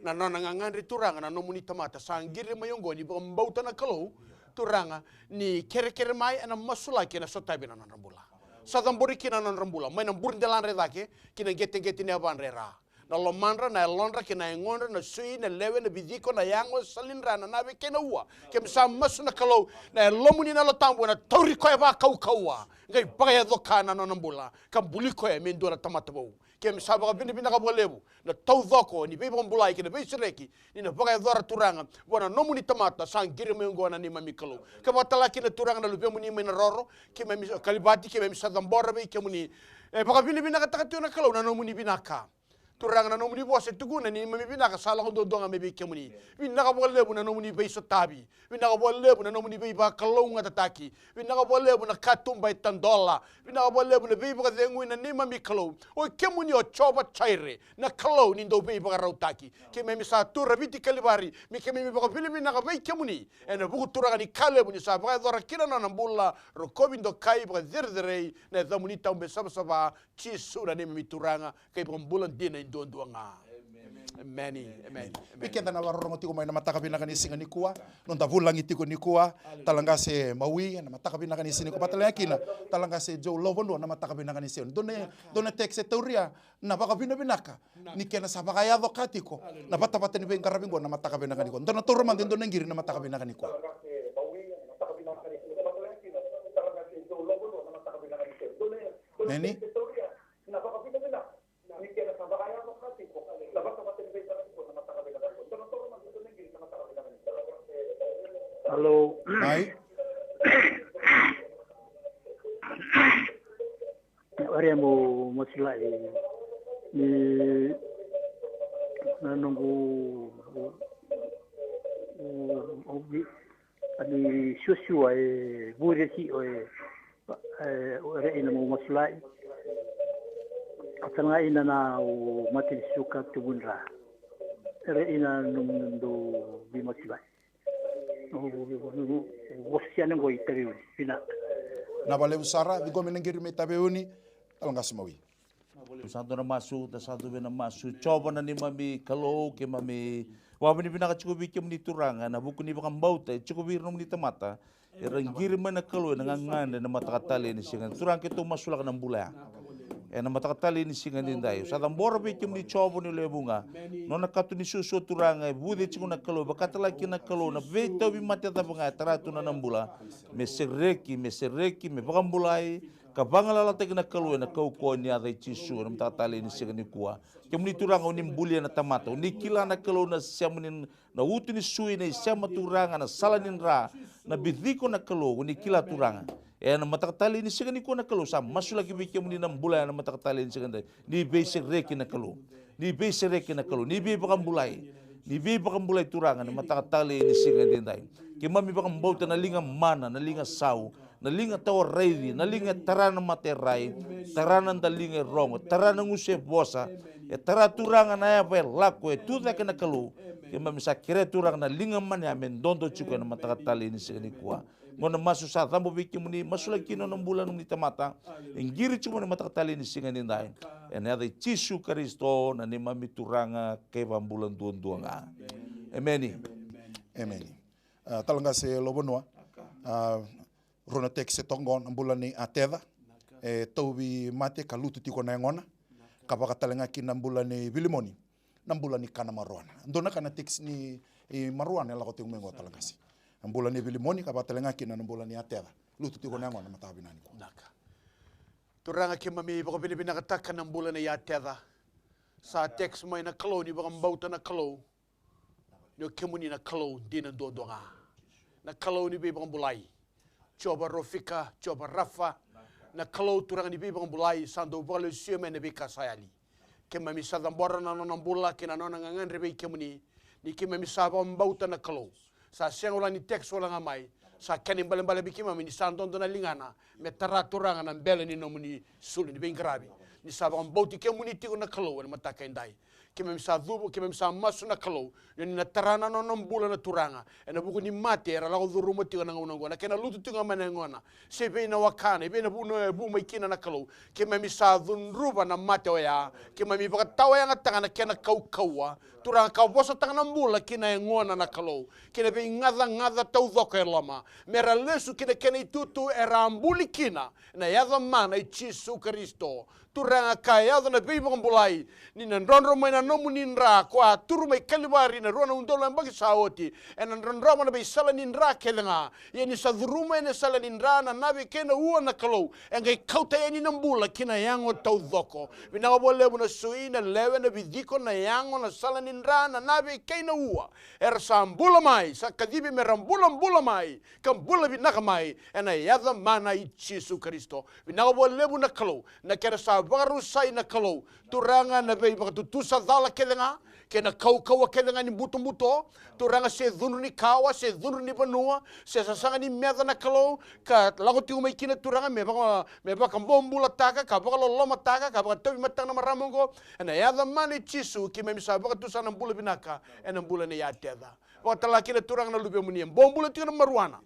Na nona gagadre Turaga na nomuni tamata sa qiri mai oqo ni vakabauta na Kalou, Turaga, ni kerekere mai ena masulaki ena sotavi na nodra bula. Sa cabori kina na nodra bula, mai na burdeladra e cake ki na qeteqete ni yavadra e ra. Na lomadra, na yalodra kei na yagodra, na sui, na lewe, na viciko, na yago, salidra, na nave kei na ua. Keimami sa masu na Kalou, na Yalomuni na Yalo Tabu ena tauri koya vakaukauwa. Qai vakayaco ka na nona bula, ka buli koya me dua na tamata vou. Keimami sa vakavinavinaka vakalevu na taucoko ni veivakabulai kei na veisereki ni na vakayacora Turaga vua na nomuni tamata sa qiri mai oqo na neimami Kalou. Ka vakatale kina Turaga na luvemuni mai na Roro, keimami sa Kalivati, keimami sa cabora vei kemuni. E vakavinavinakataka tiko na Kalou na nomuni vinaka. Turaga na nomuni vosa e tukuna ni neimami vinaka sa lako duadua ga mai vei kemuni. Vinaka vakalevu na nomuni veisotavi. Vinaka vakalevu na nomuni veivakalougatataki. Vinaka vakalevu na katuba e tadola. Vinaka vakalevu na veivakacegui na neimami Kalou. O kemuni o Jiova Jaire, na Kalou ni dau veivakarautaki. Keimami sa tu raviti Kalivari me keimami vakavinavinaka vei kemuni. Ena vuku Turaga ni ka levu ni sa vakayacora kina na nona bula, rokovi, dokai, vakacerecerei na yacamuni tabu e savasava, Jisu na neimami Turaga kei vakabula dina e duadua ga. Emeni. Emeni. Emeni. Vei keda na vakarorogo tiko mai na mataka vinaka ni siga nikua, noda vulagi tiko nikua, tale qase Maui, na mataka vinaka ni siga nikua, vakatale ga kina tale qase Joe Lovo Nua, na mataka vinaka ni siga. Dou na, dou na text e tauria na vakavinavinaka ni kena sa vakayaco ka tiko na vatavata ni veiqaravi qo na mataka vinaka nikua. Dou na taura mada e dua na qiri na mataka vinaka nikua. Emeni. Alo. Mai. Oria mo masulai ni na noqu, o, o, o, ani suasua e vuri e si'o e, e, o re'i na mo masulai. Tale ga ina na o mate ni suka tubudra. E re'i na nomu dou veimasulai. Wasea na qo i Taveuni. Vinaka. Na valevu sara, ciqomi na qiri mai Taveuni, Talaqasi Mawi. Sa dua na masu, da sa dua vei na masu. Jiova na neimami Kalou, keimami vakavinavinaka tiko vei kemuni Turaga, na vuku ni vakabauta e tiko vei ira nomuni tamata. Era qiri mai na Kalou ena gagadre na mataka talei ni siga. Turaga, keitou masulaka na bula ya ena mataka talei ni siga nidai. Sa cabora vei kemuni Jiova ni lewe vuqa. Nona kato ni suasua Turaga, e vuce tiko na Kalou, vakatala kina na Kalou na veitauvi mate cava ga e tara tu na nona bula. Me sereki, me sereki, me vakabulai, ka vagalalataki na Kalou ena kaukauwa ni yaca i Jisu ena mataka talei ni siga nikua. Kemuni Turaga, o ni bulia na tamata, o ni kila na Kalou na sema ni na utu ni sui, na isema Turaga, na sala ni dra, na biciko na Kalou, o ni kila Turaga. Ena mataka talei ni siga nikua na Kalou, sa masulaki vei kemuni na bula ena mataka talei ni siga nidai. Ni veisereki na Kalou. Ni veisereki na Kalou. Ni veivakabulai. Ni veivakabulai Turaga ena mataka talei ni siga nidai. Keimami vakabauta na liga mana, na liga sau, na liga tawa raici, na liga e tara na mata e rai, tara na daliga e rogo, tara na gusu e vosa, e tara Turaga na yava e lako, e tu cake na Kalou. Keimami sa kerea Turaga na liga mana ya me dodo tiko ena mataka talei ni siga nikua. Qo na masu sa cabo vei kemuni, masulaki kina na bula nomuni tamata. E qiri tiko mai na mataka talei ni siga nidai. Ena yaca i Jisu Karisito, na neimami Turaga kei Vakabula duadua ga. Emeni. Emeni. A, Talaqasi Lobanua. A, rua na tekisi e toka qo, na bula nei Ateca. E tauvi mate ka lutu tiko na yagona. Ka vaka tale ga kina na bula nei Vilimoni. Na bula ni kana maruana. Dua na ka na tekisi ni, i, maruana e lako tiko mai qo Talaqasi. Na bula nei Vilimoni ka vaka tale ga kina na bula nei Ateca. Lutu tiko na yagona mataka vinaka nikua. Naka. Turaga, keimami vakavinavinakataka na bula nei Ateca. Sa tekisi mai na Kalou ni vakabauta na Kalou. Ni o kemuni na Kalou dina duadua ga. Na Kalou ni veivakabulai. Jiova Rofika, Jiova Rafa. Na Kalou Turaga ni veivakabulai, sa dau vakalesuya mai na veika sa yali. Keimami sa cabora na nona bula kei na nona gagadre vei kemuni. Ni keimami sa vakabauta na Kalou. Sa sega wale ni tekisi wale ga mai. Sa kena ibalebale vei keimami ni sa dodo na ligana. Me tara Turaga na bele ni nomuni sulu ni veiqaravi. Ni sa vakabauti kemuni tiko na Kalou ena mataka edai. Keimami sa cuva, keimami sa masu na Kalou, ni o ni na tara na nona bula na Turaga. Ena vuku ni mate era lako curuma tiko na gauna oqo, na kena lutu tiko ga mai na yagona. Se vei na wakana, e vei na vanua e vu mai kina na Kalou. Keimami sa cudruva na mate oya. Keimami vakatawayagataka na kena kaukauwa. Turaga, ka vosataka na bula ki na yagona na Kalou. Ki na veigacagaca taucoko e loma. Mera lesu ki na kena itutu era a buli kina. Na yaca mana i Jisu Karisito. Turaga, ka yaco na veivakabulai, ni na drodro mai na nomuni dra ko a turu mai Kalivari na rua na udolu na yabaki sa oti, ena drodrova na veisala ni dra kece ga. Ia ni sa curuma ena sala ni dra na nave kei na ua na Kalou, e qai kauta yani na bula ki na yago taucoko. Vinaka vakalevu na sui, na lewe, na viciko, na yago, na sala ni dra, na nave kei na ua. Era sa bula mai, sa kacivi mera bulabula mai, ka bula vinaka mai, ena yaca mana i Jisu Karisito. Vinaka vakalevu na Kalou, na kena sa vakarusai na Kalou. Turaga, na veivakatutusa cala kece ga, kei na kaukauwa kece ga ni butobuto. Turaga, se cudru ni kawa, se cudru ni vanua, se sasaga ni meca na Kalou, ka lako tiko mai kina Turaga, me vaka, me vakabobulataka, ka vakalolomataka, ka vakatauvi mataka na marama oqo. Ena yaca mana i Jisu, keimami sa vakatusa na bula vinaka, ena bula nei Ateca. Vakatala kina Turaga na luvemuni, e bobula tiko na maruana.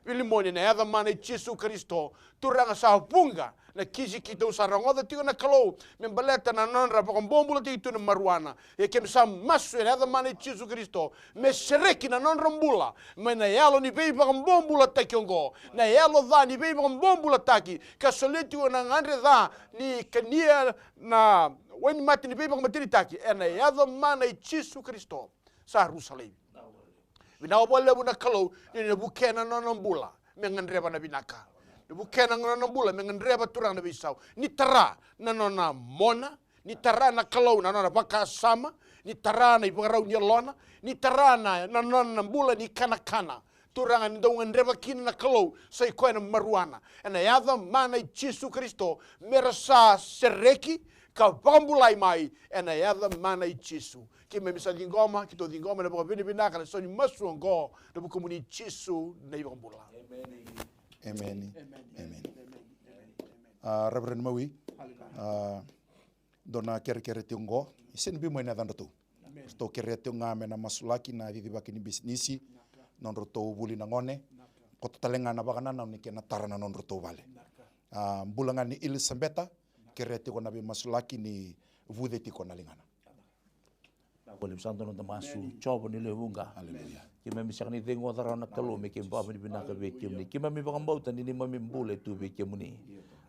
Vilimoni, na yaca mana i Jisu Karisito. Turaga, sa vuqa na kisi keitou sa rogoca tiko na Kalou, me baleta na nodra vakabobulataki tu na maruana. Ia keimami sa masu ena yaca mana i Jisu Karisito, me sereki na nodra bula mai na yalo ni veivakabobulataki oqo, na yalo ca ni veivakabobulataki, ka solia tiko na gagadre ca ni kania na wainimate ni veivakamatenitaki. Ena yaca mana i Jisu Karisito, sa rusa laivi. Vinaka vakalevu na Kalou, ni na vukea na nona bula me gadreva na vinaka. Na vukea na nona bula me gadreva, Turaga, na veisau. Ni tara na nona mona, ni tara na Kalou na nona vakasama, ni tara na ivakarau ni yalona, ni tara na, na nona bula ni kanakana. Turaga, ni dau gadreva kina na Kalou, sa i koya na maruana. Ena yaca mana i Jisu Karisito, mera sa sereki ka vakabulai mai, ena yaca mana i Jisu. Keimami sa ciqoma, keitou ciqoma na vakavinavinaka, na sau ni masu oqo, na vukumuni Jisu na iVakabula. Emeni. Emeni. A, Reverend Mawi, a, dua na kerekere tiko oqo, e sega ni biu mai na yacadratou. Ratou kerea tiko ga me na masulaki na cicivaki ni bisinisi. nodratou vuli na gone, koto tale ga na vakanananu ni kena tara na nodratou vale. A, bula ga ni Ilisabeta, kerea tiko na veimasulaki ni vuce tiko na ligana. Vinaka vakalevu. Sa dua na noda masu. Jiova ni lewe vuqa. Aleluya. Keimami sega ni cegu oca rawa na Kalou me keimami vakavinavinaka vei kemuni. Keimami vakabauta ni neimami bula e tu vei kemuni.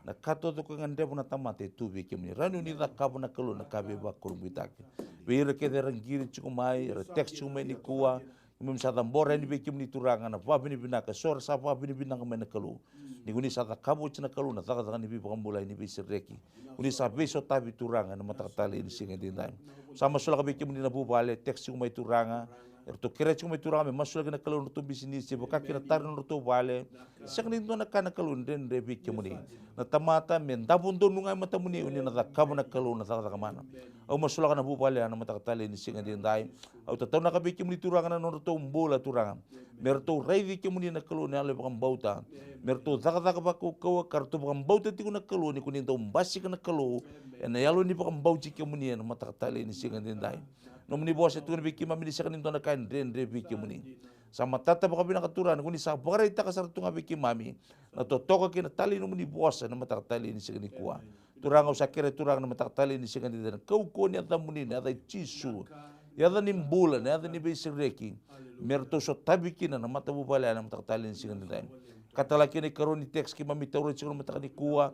Na ka taucoko e gadreva na tamata e tu vei kemuni. Rawa ni o ni cakava na Kalou na ka veivakurabuitaki. Vei ira kece era qiri tiko mai, era text tiko mai nikua, keimami sa cabora yani vei kemuni Turaga na vakavinavinaka, so era sa vakavinavinaka mai na Kalou. Ni ko ni sa cakava oti na Kalou na cakacaka ni veivakabulai, ni veisereki. Ko ni sa veisotavi Turaga ena mataka talei ni siga edaidai. Sa masulaka vei kemuni na vuvale, text tiko mai Turaga. Eratou kerea tiko mai Turaga me masulaki na Kalou na nodratou bisinisi, vaka kina tara na nodratou vale. Sega ni dua na ka na Kalou e dredre vei kemuni. Na tamata me davo donu ga e matamuni, o ni na cakava na Kalou na cakacaka mana. Au masulaka na vuvale ena mataka talei ni siga edaidai. Au tataunaka vei kemuni Turaga na nodratou bula Turaga. Me ratou raici kemuni na Kalou ena yalo ni vakabauta. Me ratou cakacaka vakaukauwa ka ratou vakabauta tiko na Kalou ni ko ni dau basika na Kalou. Ena yalo ni vakabauti kemuni ena mataka talei ni siga edaidai. Nomuni vosa e tukuna vei keimami ni sega ni dua na ka e dredre vei kemuni. Sa matata vakavinaka Turaga ni ko ni sa vakaraitaka sara tu ga vei keimami na totoka kei na talei ni nomuni vosa ena mataka talei ni siga nikua. Turaga, au sa kerea Turaga na mataka talei ni siga edaidai na kaukauwa ni yacamuni, na yaca i Jisu. Yaca ni bula, na yaca ni veisereki. Me ratou sotavi kina na matavuvale ena mataka talei ni siga edaidai. Ka tale kina ikarua ni text keimami taura tiko na mataka nikua.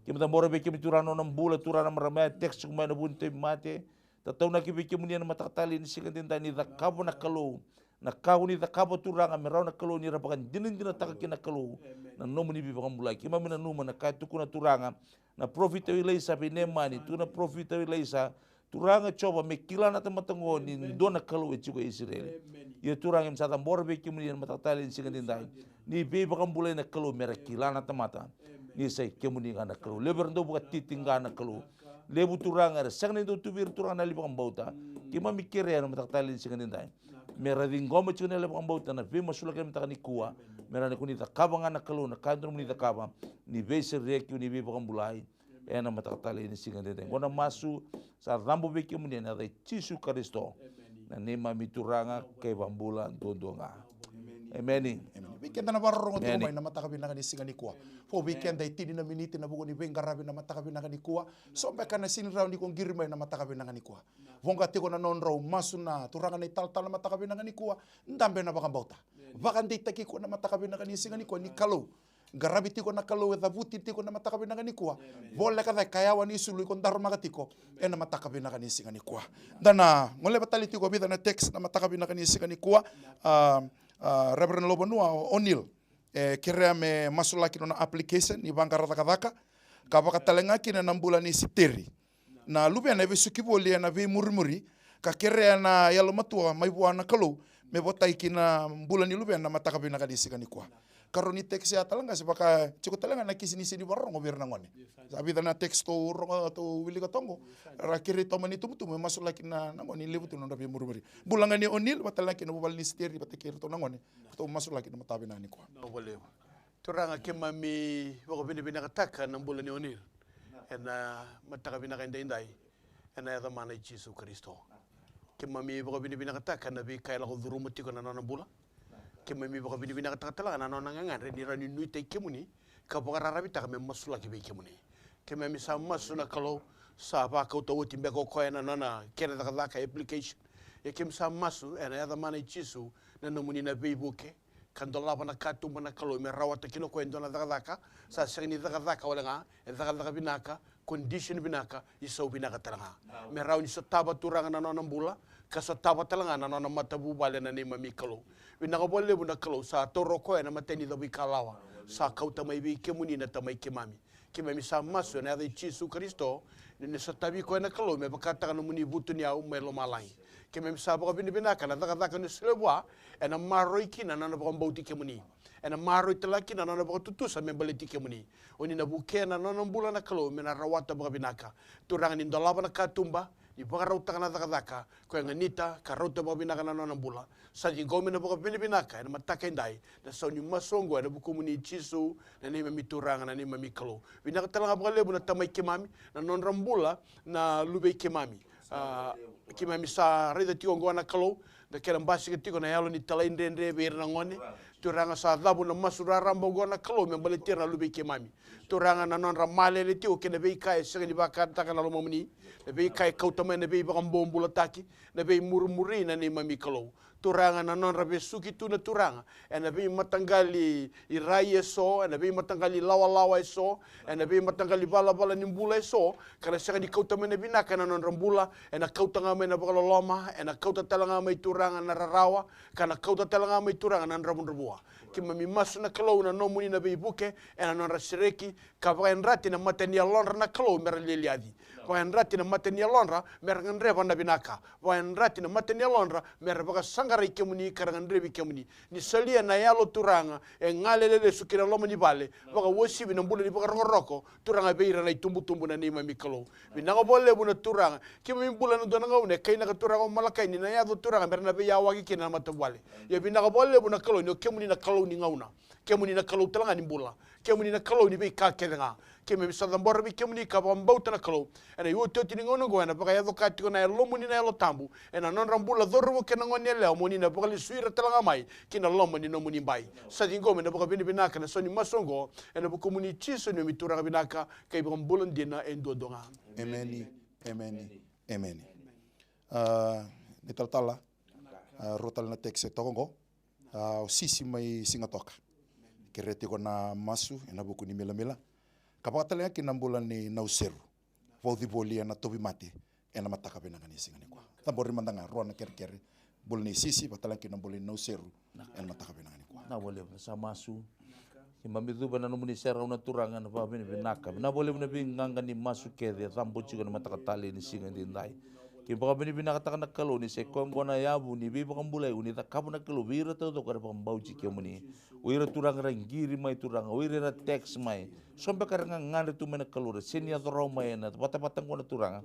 Keimami cabora vei kemuni Turaga na nona bula, Turaga na marama ya text tiko mai ena vuku ni tauvimate. Tataunaki vei kemuni ena mataka talei ni siga edaidai ni cakava na Kalou. Na ka ko ni cakava Turaga me rawa na Kalou ni ra vakadinadinataka kina na Kalou na nomuni veivakabulai. Keimami nanuma na ka e tukuna Turaga na parofita o Ilaisa vei Neamani, tukuna na parofita o Ilaisa, Turaga Jiova, me kila na tamata oqo ni dua na Kalou e tiko e Isireli. Ia Turaga, keimami sa cabora vei kemuni ena mataka talei ni siga edaidai ni veivakabulai na Kalou me ra kila na tamata ni sa i kemuni ga na Kalou. Levu era dau vakatitiqa na Kalou. Levu Turaga era sega ni dau tu vei ira Turaga na yalo ni vakabauta. Keimami kerea ena mataka talei ni siga edaidai me ra ciqoma tiko na yalo ni vakabauta na veimasulaki ena mataka nikua. Me rawa ni ko ni cakava ga na Kalou na ka e dodonu mo ni cakava, ni veisereki, ni veivakabulai. Ena mataka talei ni siga edaidai oqo na masu sa cabo vei kemuni ena yaca i Jisu Karisito, na neimami Turaga kei Vakabula duadua ga. Emeni. Emeni. Vei keda na vakarorogo tiko mai na mataka vinaka ni siga nikua. Vou vei keda e tini na miniti ena vuku ni veiqaravi na mataka vinaka nikua. So beka na sega ni rawa ni ko qiri mai na mataka vinaka nikua. Voqa tiko na nodrau masu na turaga na italatala na mataka vinaka nikua. Dabe na vakabauta. Vakadeitaki iko na mataka vinaka ni siga nikua ni Kalou. Qaravi tiko na Kalou, e cavuti tiko na mataka vinaka nikua. Voleka cake ka yawa ni sulu iko daromaka tiko ena mataka vinaka ni siga nikua. Da na goleva tale tiko vica na text na mataka vinaka ni siga nikua. A, a, Reverend Lobanua, o O'Neill, e kerea me masulaki nona application ni vaqara cakacaka ka vakatalega kina na bula ni Siteri, na luvena e vesuki voli ena veimurimuri, ka kerea na yalomatua mai vua na Kalou me votai kina bula ni luvena na mataka vinaka ni siga nikua. Karua ni text ya tale ga se vaka tiko tale ga na kisi ni sega ni vakarorogo vei ira na gone. Sa vica na text tou rogo, tou wilika toqo. Ra kerei tomani tubutubu me masulaki na, na gone, levu tu na nodra veimurimuri. Bula ga ni O'Neill vata tale ga kei na vuvale ni Siteri vata kei iratou na gone. Tou masulaki na mataka vinaka nikua. Turaga, keimami vakavinavinakataka na bula ni O'Neill ena mataka vinaka edaidai, ena yaca mana i Jisu Karisito. Keimami vakavinavinakataka na veika e lako curuma tiko na nona bula. Keimami vakavinavinakataka tale ga na nona gagadre ni rawa ni nuitaki kemuni ka vakararavitaka me masulaki vei kemuni. Keimami sa masu na Kalou, sa vakauta oti beka o koya na nona kena cakacaka application. Ia keimami sa masu ena yaca mana i Jisu, na nomuni na veivuke ka dolava na katuba na Kalou me rawata kina o koya e dua na cakacaka, sa sega ni cakacaka wale ga, e cakacaka vinaka, condition vinaka, isau vinaka tale ga. Me rawa ni sotava Turaga na nona bula ka sotava tale ga na nona matavuvale na neimami Kalou. Vinaka vakalevu na Kalou, sa taura o koya na imatai ni cavuikalawa, sa kauta mai vei kemuni na Tamai keimami. Keimami sa masu ena yaca i Jisu Karisito, ni na sotavi koya na Kalou me vakataka na nomuni vutuniyau mai lomalagi. Keimami sa vakavinavinaka na cakacaka ni solia vua, ena maroroi kina na nona vakabauti kemuni. Ena maroroi tale ga kina na nona vakatutusa me baleti kemuni. O ni na vukea na nona bula na Kalou me na rawata vakavinaka. Turaga, ni dolava na katuba, ni vakarautaka na cakacaka, koya e ganita ka rauta vakavinaka na nona bula. Sa ciqomi na vakavinavinaka ena mataka edai, na sau ni masu oqo ena vukumuni Jisu, na neimami Turaga, na neimami Kalou. Vinaka tale ga vakalevu na Tamai keimami, na nodra bula na luvei keimami. A, keimami sa raica tiko oqo na Kalou, Na kena basika tiko na yalo ni talaidredre vei ira na gone. Turaga, sa cavu na masu raraba oqo na Kalou me baleti ira na luvei keimami. Turaga, na nodra malele tiko kei na veika e sega ni vakataka na lomamuni, na veika e kauta mai na veivakabobulataki, na veimurimuri na neimami Kalou. Turaga, na nodra vesuki tu na Turaga ena veimataqali rai eso, ena veimataqali lawalawa eso, ena veimataqali valavala ni bula eso, ka na sega ni kauta mai na vinaka ena nodra bula, ena kauta ga mai na vakaloloma, ena kauta tale ga mai Turaga na rarawa, ka na kauta tale ga mai Turaga na dravudravua. Keimami masu na Kalou na nomuni na veivuke ena nodra sereki, ka vakayadrati na mata ni yalodra na Kalou mera lialiaci. Vakayadrati na mata ni yalodra mera gadreva na vinaka. Vakayadrati na mata ni yalodra mera vakasaqarai kemuni ka ra gadrevi kemuni. Ni solia na yalo Turaga e galele lesu ki na loma ni vale, vakauasivi na bula ni vakarokoroko, Turaga, vei ira na itubutubu na neimami Kalou. Vinaka vakalevu na Turaga. Keimami bula ena dua na gauna e kainaka Turaga o Malakai ni na yaco Turaga mera na veiyawaki kina na matavuvale. Ia vinaka vakalevu na Kalou ni o kemuni na Kalou ni gauna. Kemuni na Kalou tale ga ni bula. Kemuni na Kalou ni veika kece ga. Keimami sa cabora vei kemuni ka vakabauta na Kalou. Ena iotioti ni gauna oqo ena vakayaco ka tiko na Yalomuni na Yalo Tabu ena nodra bula cauravou kei na gone yalewa, mo ni na vakalesui ira tale ga mai ki na loma ni nomuni bai. Sa ciqomi na vakavinavinaka na sau ni masu oqo ena vukumuni Jisu neimami Turaga vinaka ka iVakabula dina e duadua ga. Emeni. Emeni. Emeni. Ah, ni talatala, ah, rua tale na text e toka oqo. Ah, o Sisi mai Sigatoka. Kerea tiko na masu ena vuku ni milamila. Ka vakatalega kina na bula ni Nauseru. Vauci voli ena tauvimate ena mataka vinaka ni siga nikua. Cabori mada ga rua na kerekere. Bula ni Sisi, vakatalega kina na bula ni Nauseru ena mataka vinaka nikua. Na voli na sa masu. Keimami cuva ena nomuni serau na Turaga ena vakavinavinaka. Vinaka vakalevu na veiqaqa ni masu kece e cabo tiko ena mataka talei ni siga edaidai. Keimami vakavinavinakataka na Kalou ni sa i koya oqo na yavu ni veivakabulai o ni cakava na Kalou vei ira taucoko era vakabauti kemuni. O ira Turaga era qiri mai Turaga, o ira era text mai. So beka era gagadre tu mai na Kalou, era sega ni yaco rawa mai ena vatavata oqo na Turaga.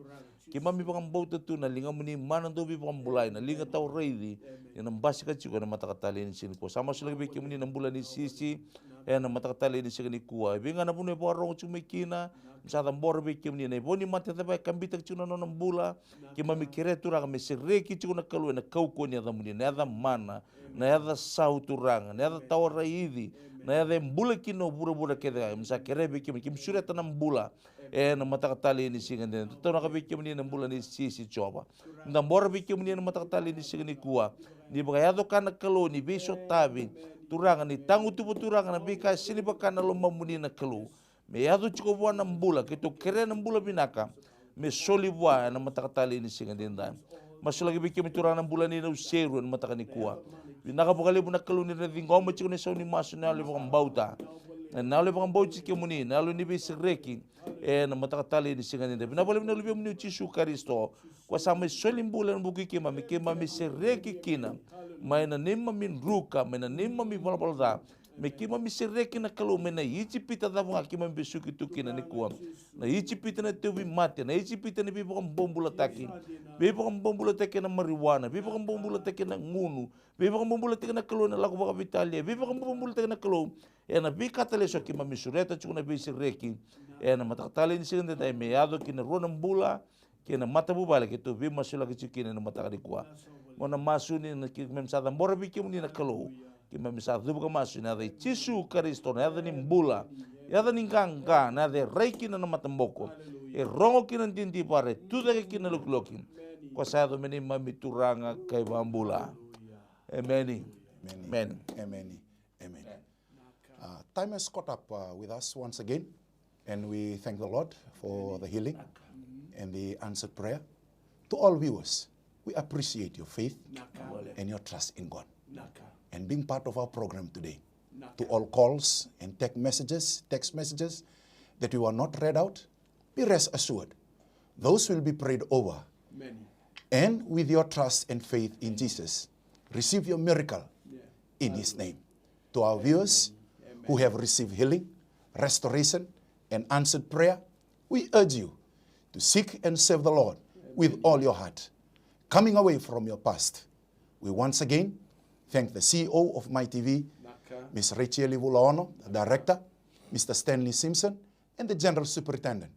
Keimami vakabauta tu na ligamuni mana dau veivakabulai, na liga tawa raici, ni na basika tiko ena mataka talei ni siga nikua. Sa masulaki vei kemuni na bula ni Sisi ena mataka talei ni siga nikua. E vei ga na vanua e vakarorogo tiko mai kina, keimami sa cabora vei kemuni na ivau ni mate cava e kabitaka tiko na nona bula. Keimami kerea Turaga me sereki tiko na Kalou ena kaukauwa ni yacamuni, na yaca mana, na yaca sau Turaga, na yaca tawa raici, na yaca e bula kina o vuravura kece ga. Keimami sa kerea vei kemuni, keimami sureta na bula ena mataka talei ni siga edaidai. Tautaunaka vei kemuni na bula ni Sisi Jiova. Keimami cabora vei kemuni ena mataka talei ni siga nikua. Ni vakayaco ka na Kalou ni veisotavi Turaga, ni tagutuva Turaga na veika e sega ni vaka na lomamuni na Kalou. Me yaco tiko vua na bula, keitou kerea na bula vinaka me soli vua ena mataka talei ni siga edaidai. Masulaki vei kemuni Turaga na bula ni Nauseru ena mataka nikua. Vinaka vakalevu na Kalou ni ra na ciqoma tiko na isau ni masu na yalo ni vakabauta, na yalo ni vakabauti kemuni, na yalo ni veisereki ena mataka talei ni siga edaidai. Vinaka vakalevu na Luvemuni o Jisu Karisito, ko sa mai soli bula ena vuku i keimami, keimami sereki kina mai na neimami druka, mai na neimami valavala ca. Me keimami sereki na Kalou mai na Ijipita cava ga keimami vesuki tu kina nikua. Na Ijipita na tauvimate, na Ijipita ni veivakabobulataki. Veivakabobulataki ena marijuana, veivakabobulataki ena gunu, veivakabobulataki na Kalou ena lako vakaveitalia, veivakabobulataki na Kalou ena veika tale eso. Keimami sureta tiko na veisereki ena mataka talei ni siga edaidai me yaco ki na rua na bula kei na matavuvale keitou veimasulaki tiko kina ena mataka nikua. Mo na masu ni na keimami sa cabora vei kemuni na Kalou. Keimami sa cuva ka masu ena yaca i Jisu Karisito, na yaca ni bula, yaca ni qaqa, na yaca e rai kina na mataboko, e rogo kina na didivara, e tucake kina na lokiloki. Ko sa yaco me neimami Turaga ka iVakabula. Emeni. Emeni. Emeni. Emeni. Amen. Uh, time has caught up uh, with us once again, and we thank the Lord for the healing and the answered prayer. To all viewers, we appreciate your faith and your trust in God and being part of our program today. To all calls and text messages, text messages that we were not read out, be rest assured, those will be prayed over. Amen. And with your trust and faith in Jesus, receive your miracle in His name. To our viewers who have received healing, restoration, and answered prayer, we urge you to seek and serve the Lord with all your heart. Coming away from your past, we once again thank the C E O of My T V, Miss Rachel Vulaono, the director, Mister Stanley Simpson, and the General Superintendent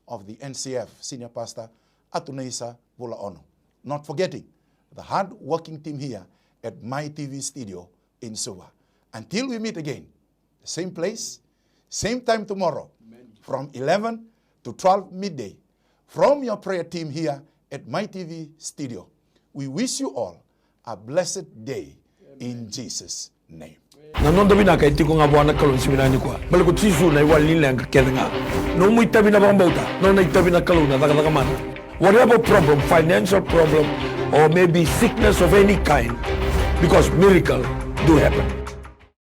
of the N C F, Senior Pastor Atunaisa Vulaono. Not forgetting the hard working team here at My T V studio in Suva. Until we meet again, same place, same time tomorrow, from eleven to twelve midday, from your prayer team here at My T V studio. We wish you all a blessed day in Jesus' name. Na noda vinaka e tiko ga vua na Kalou ni siga vinaka nikua. Baleta ko Jisu na iwali ni leqa kece ga. Nomu itavi na vakabauta, nona itavi na Kalou na cakacaka mana. Whatever problem, financial problem, or maybe sickness of any kind, because miracle do happen.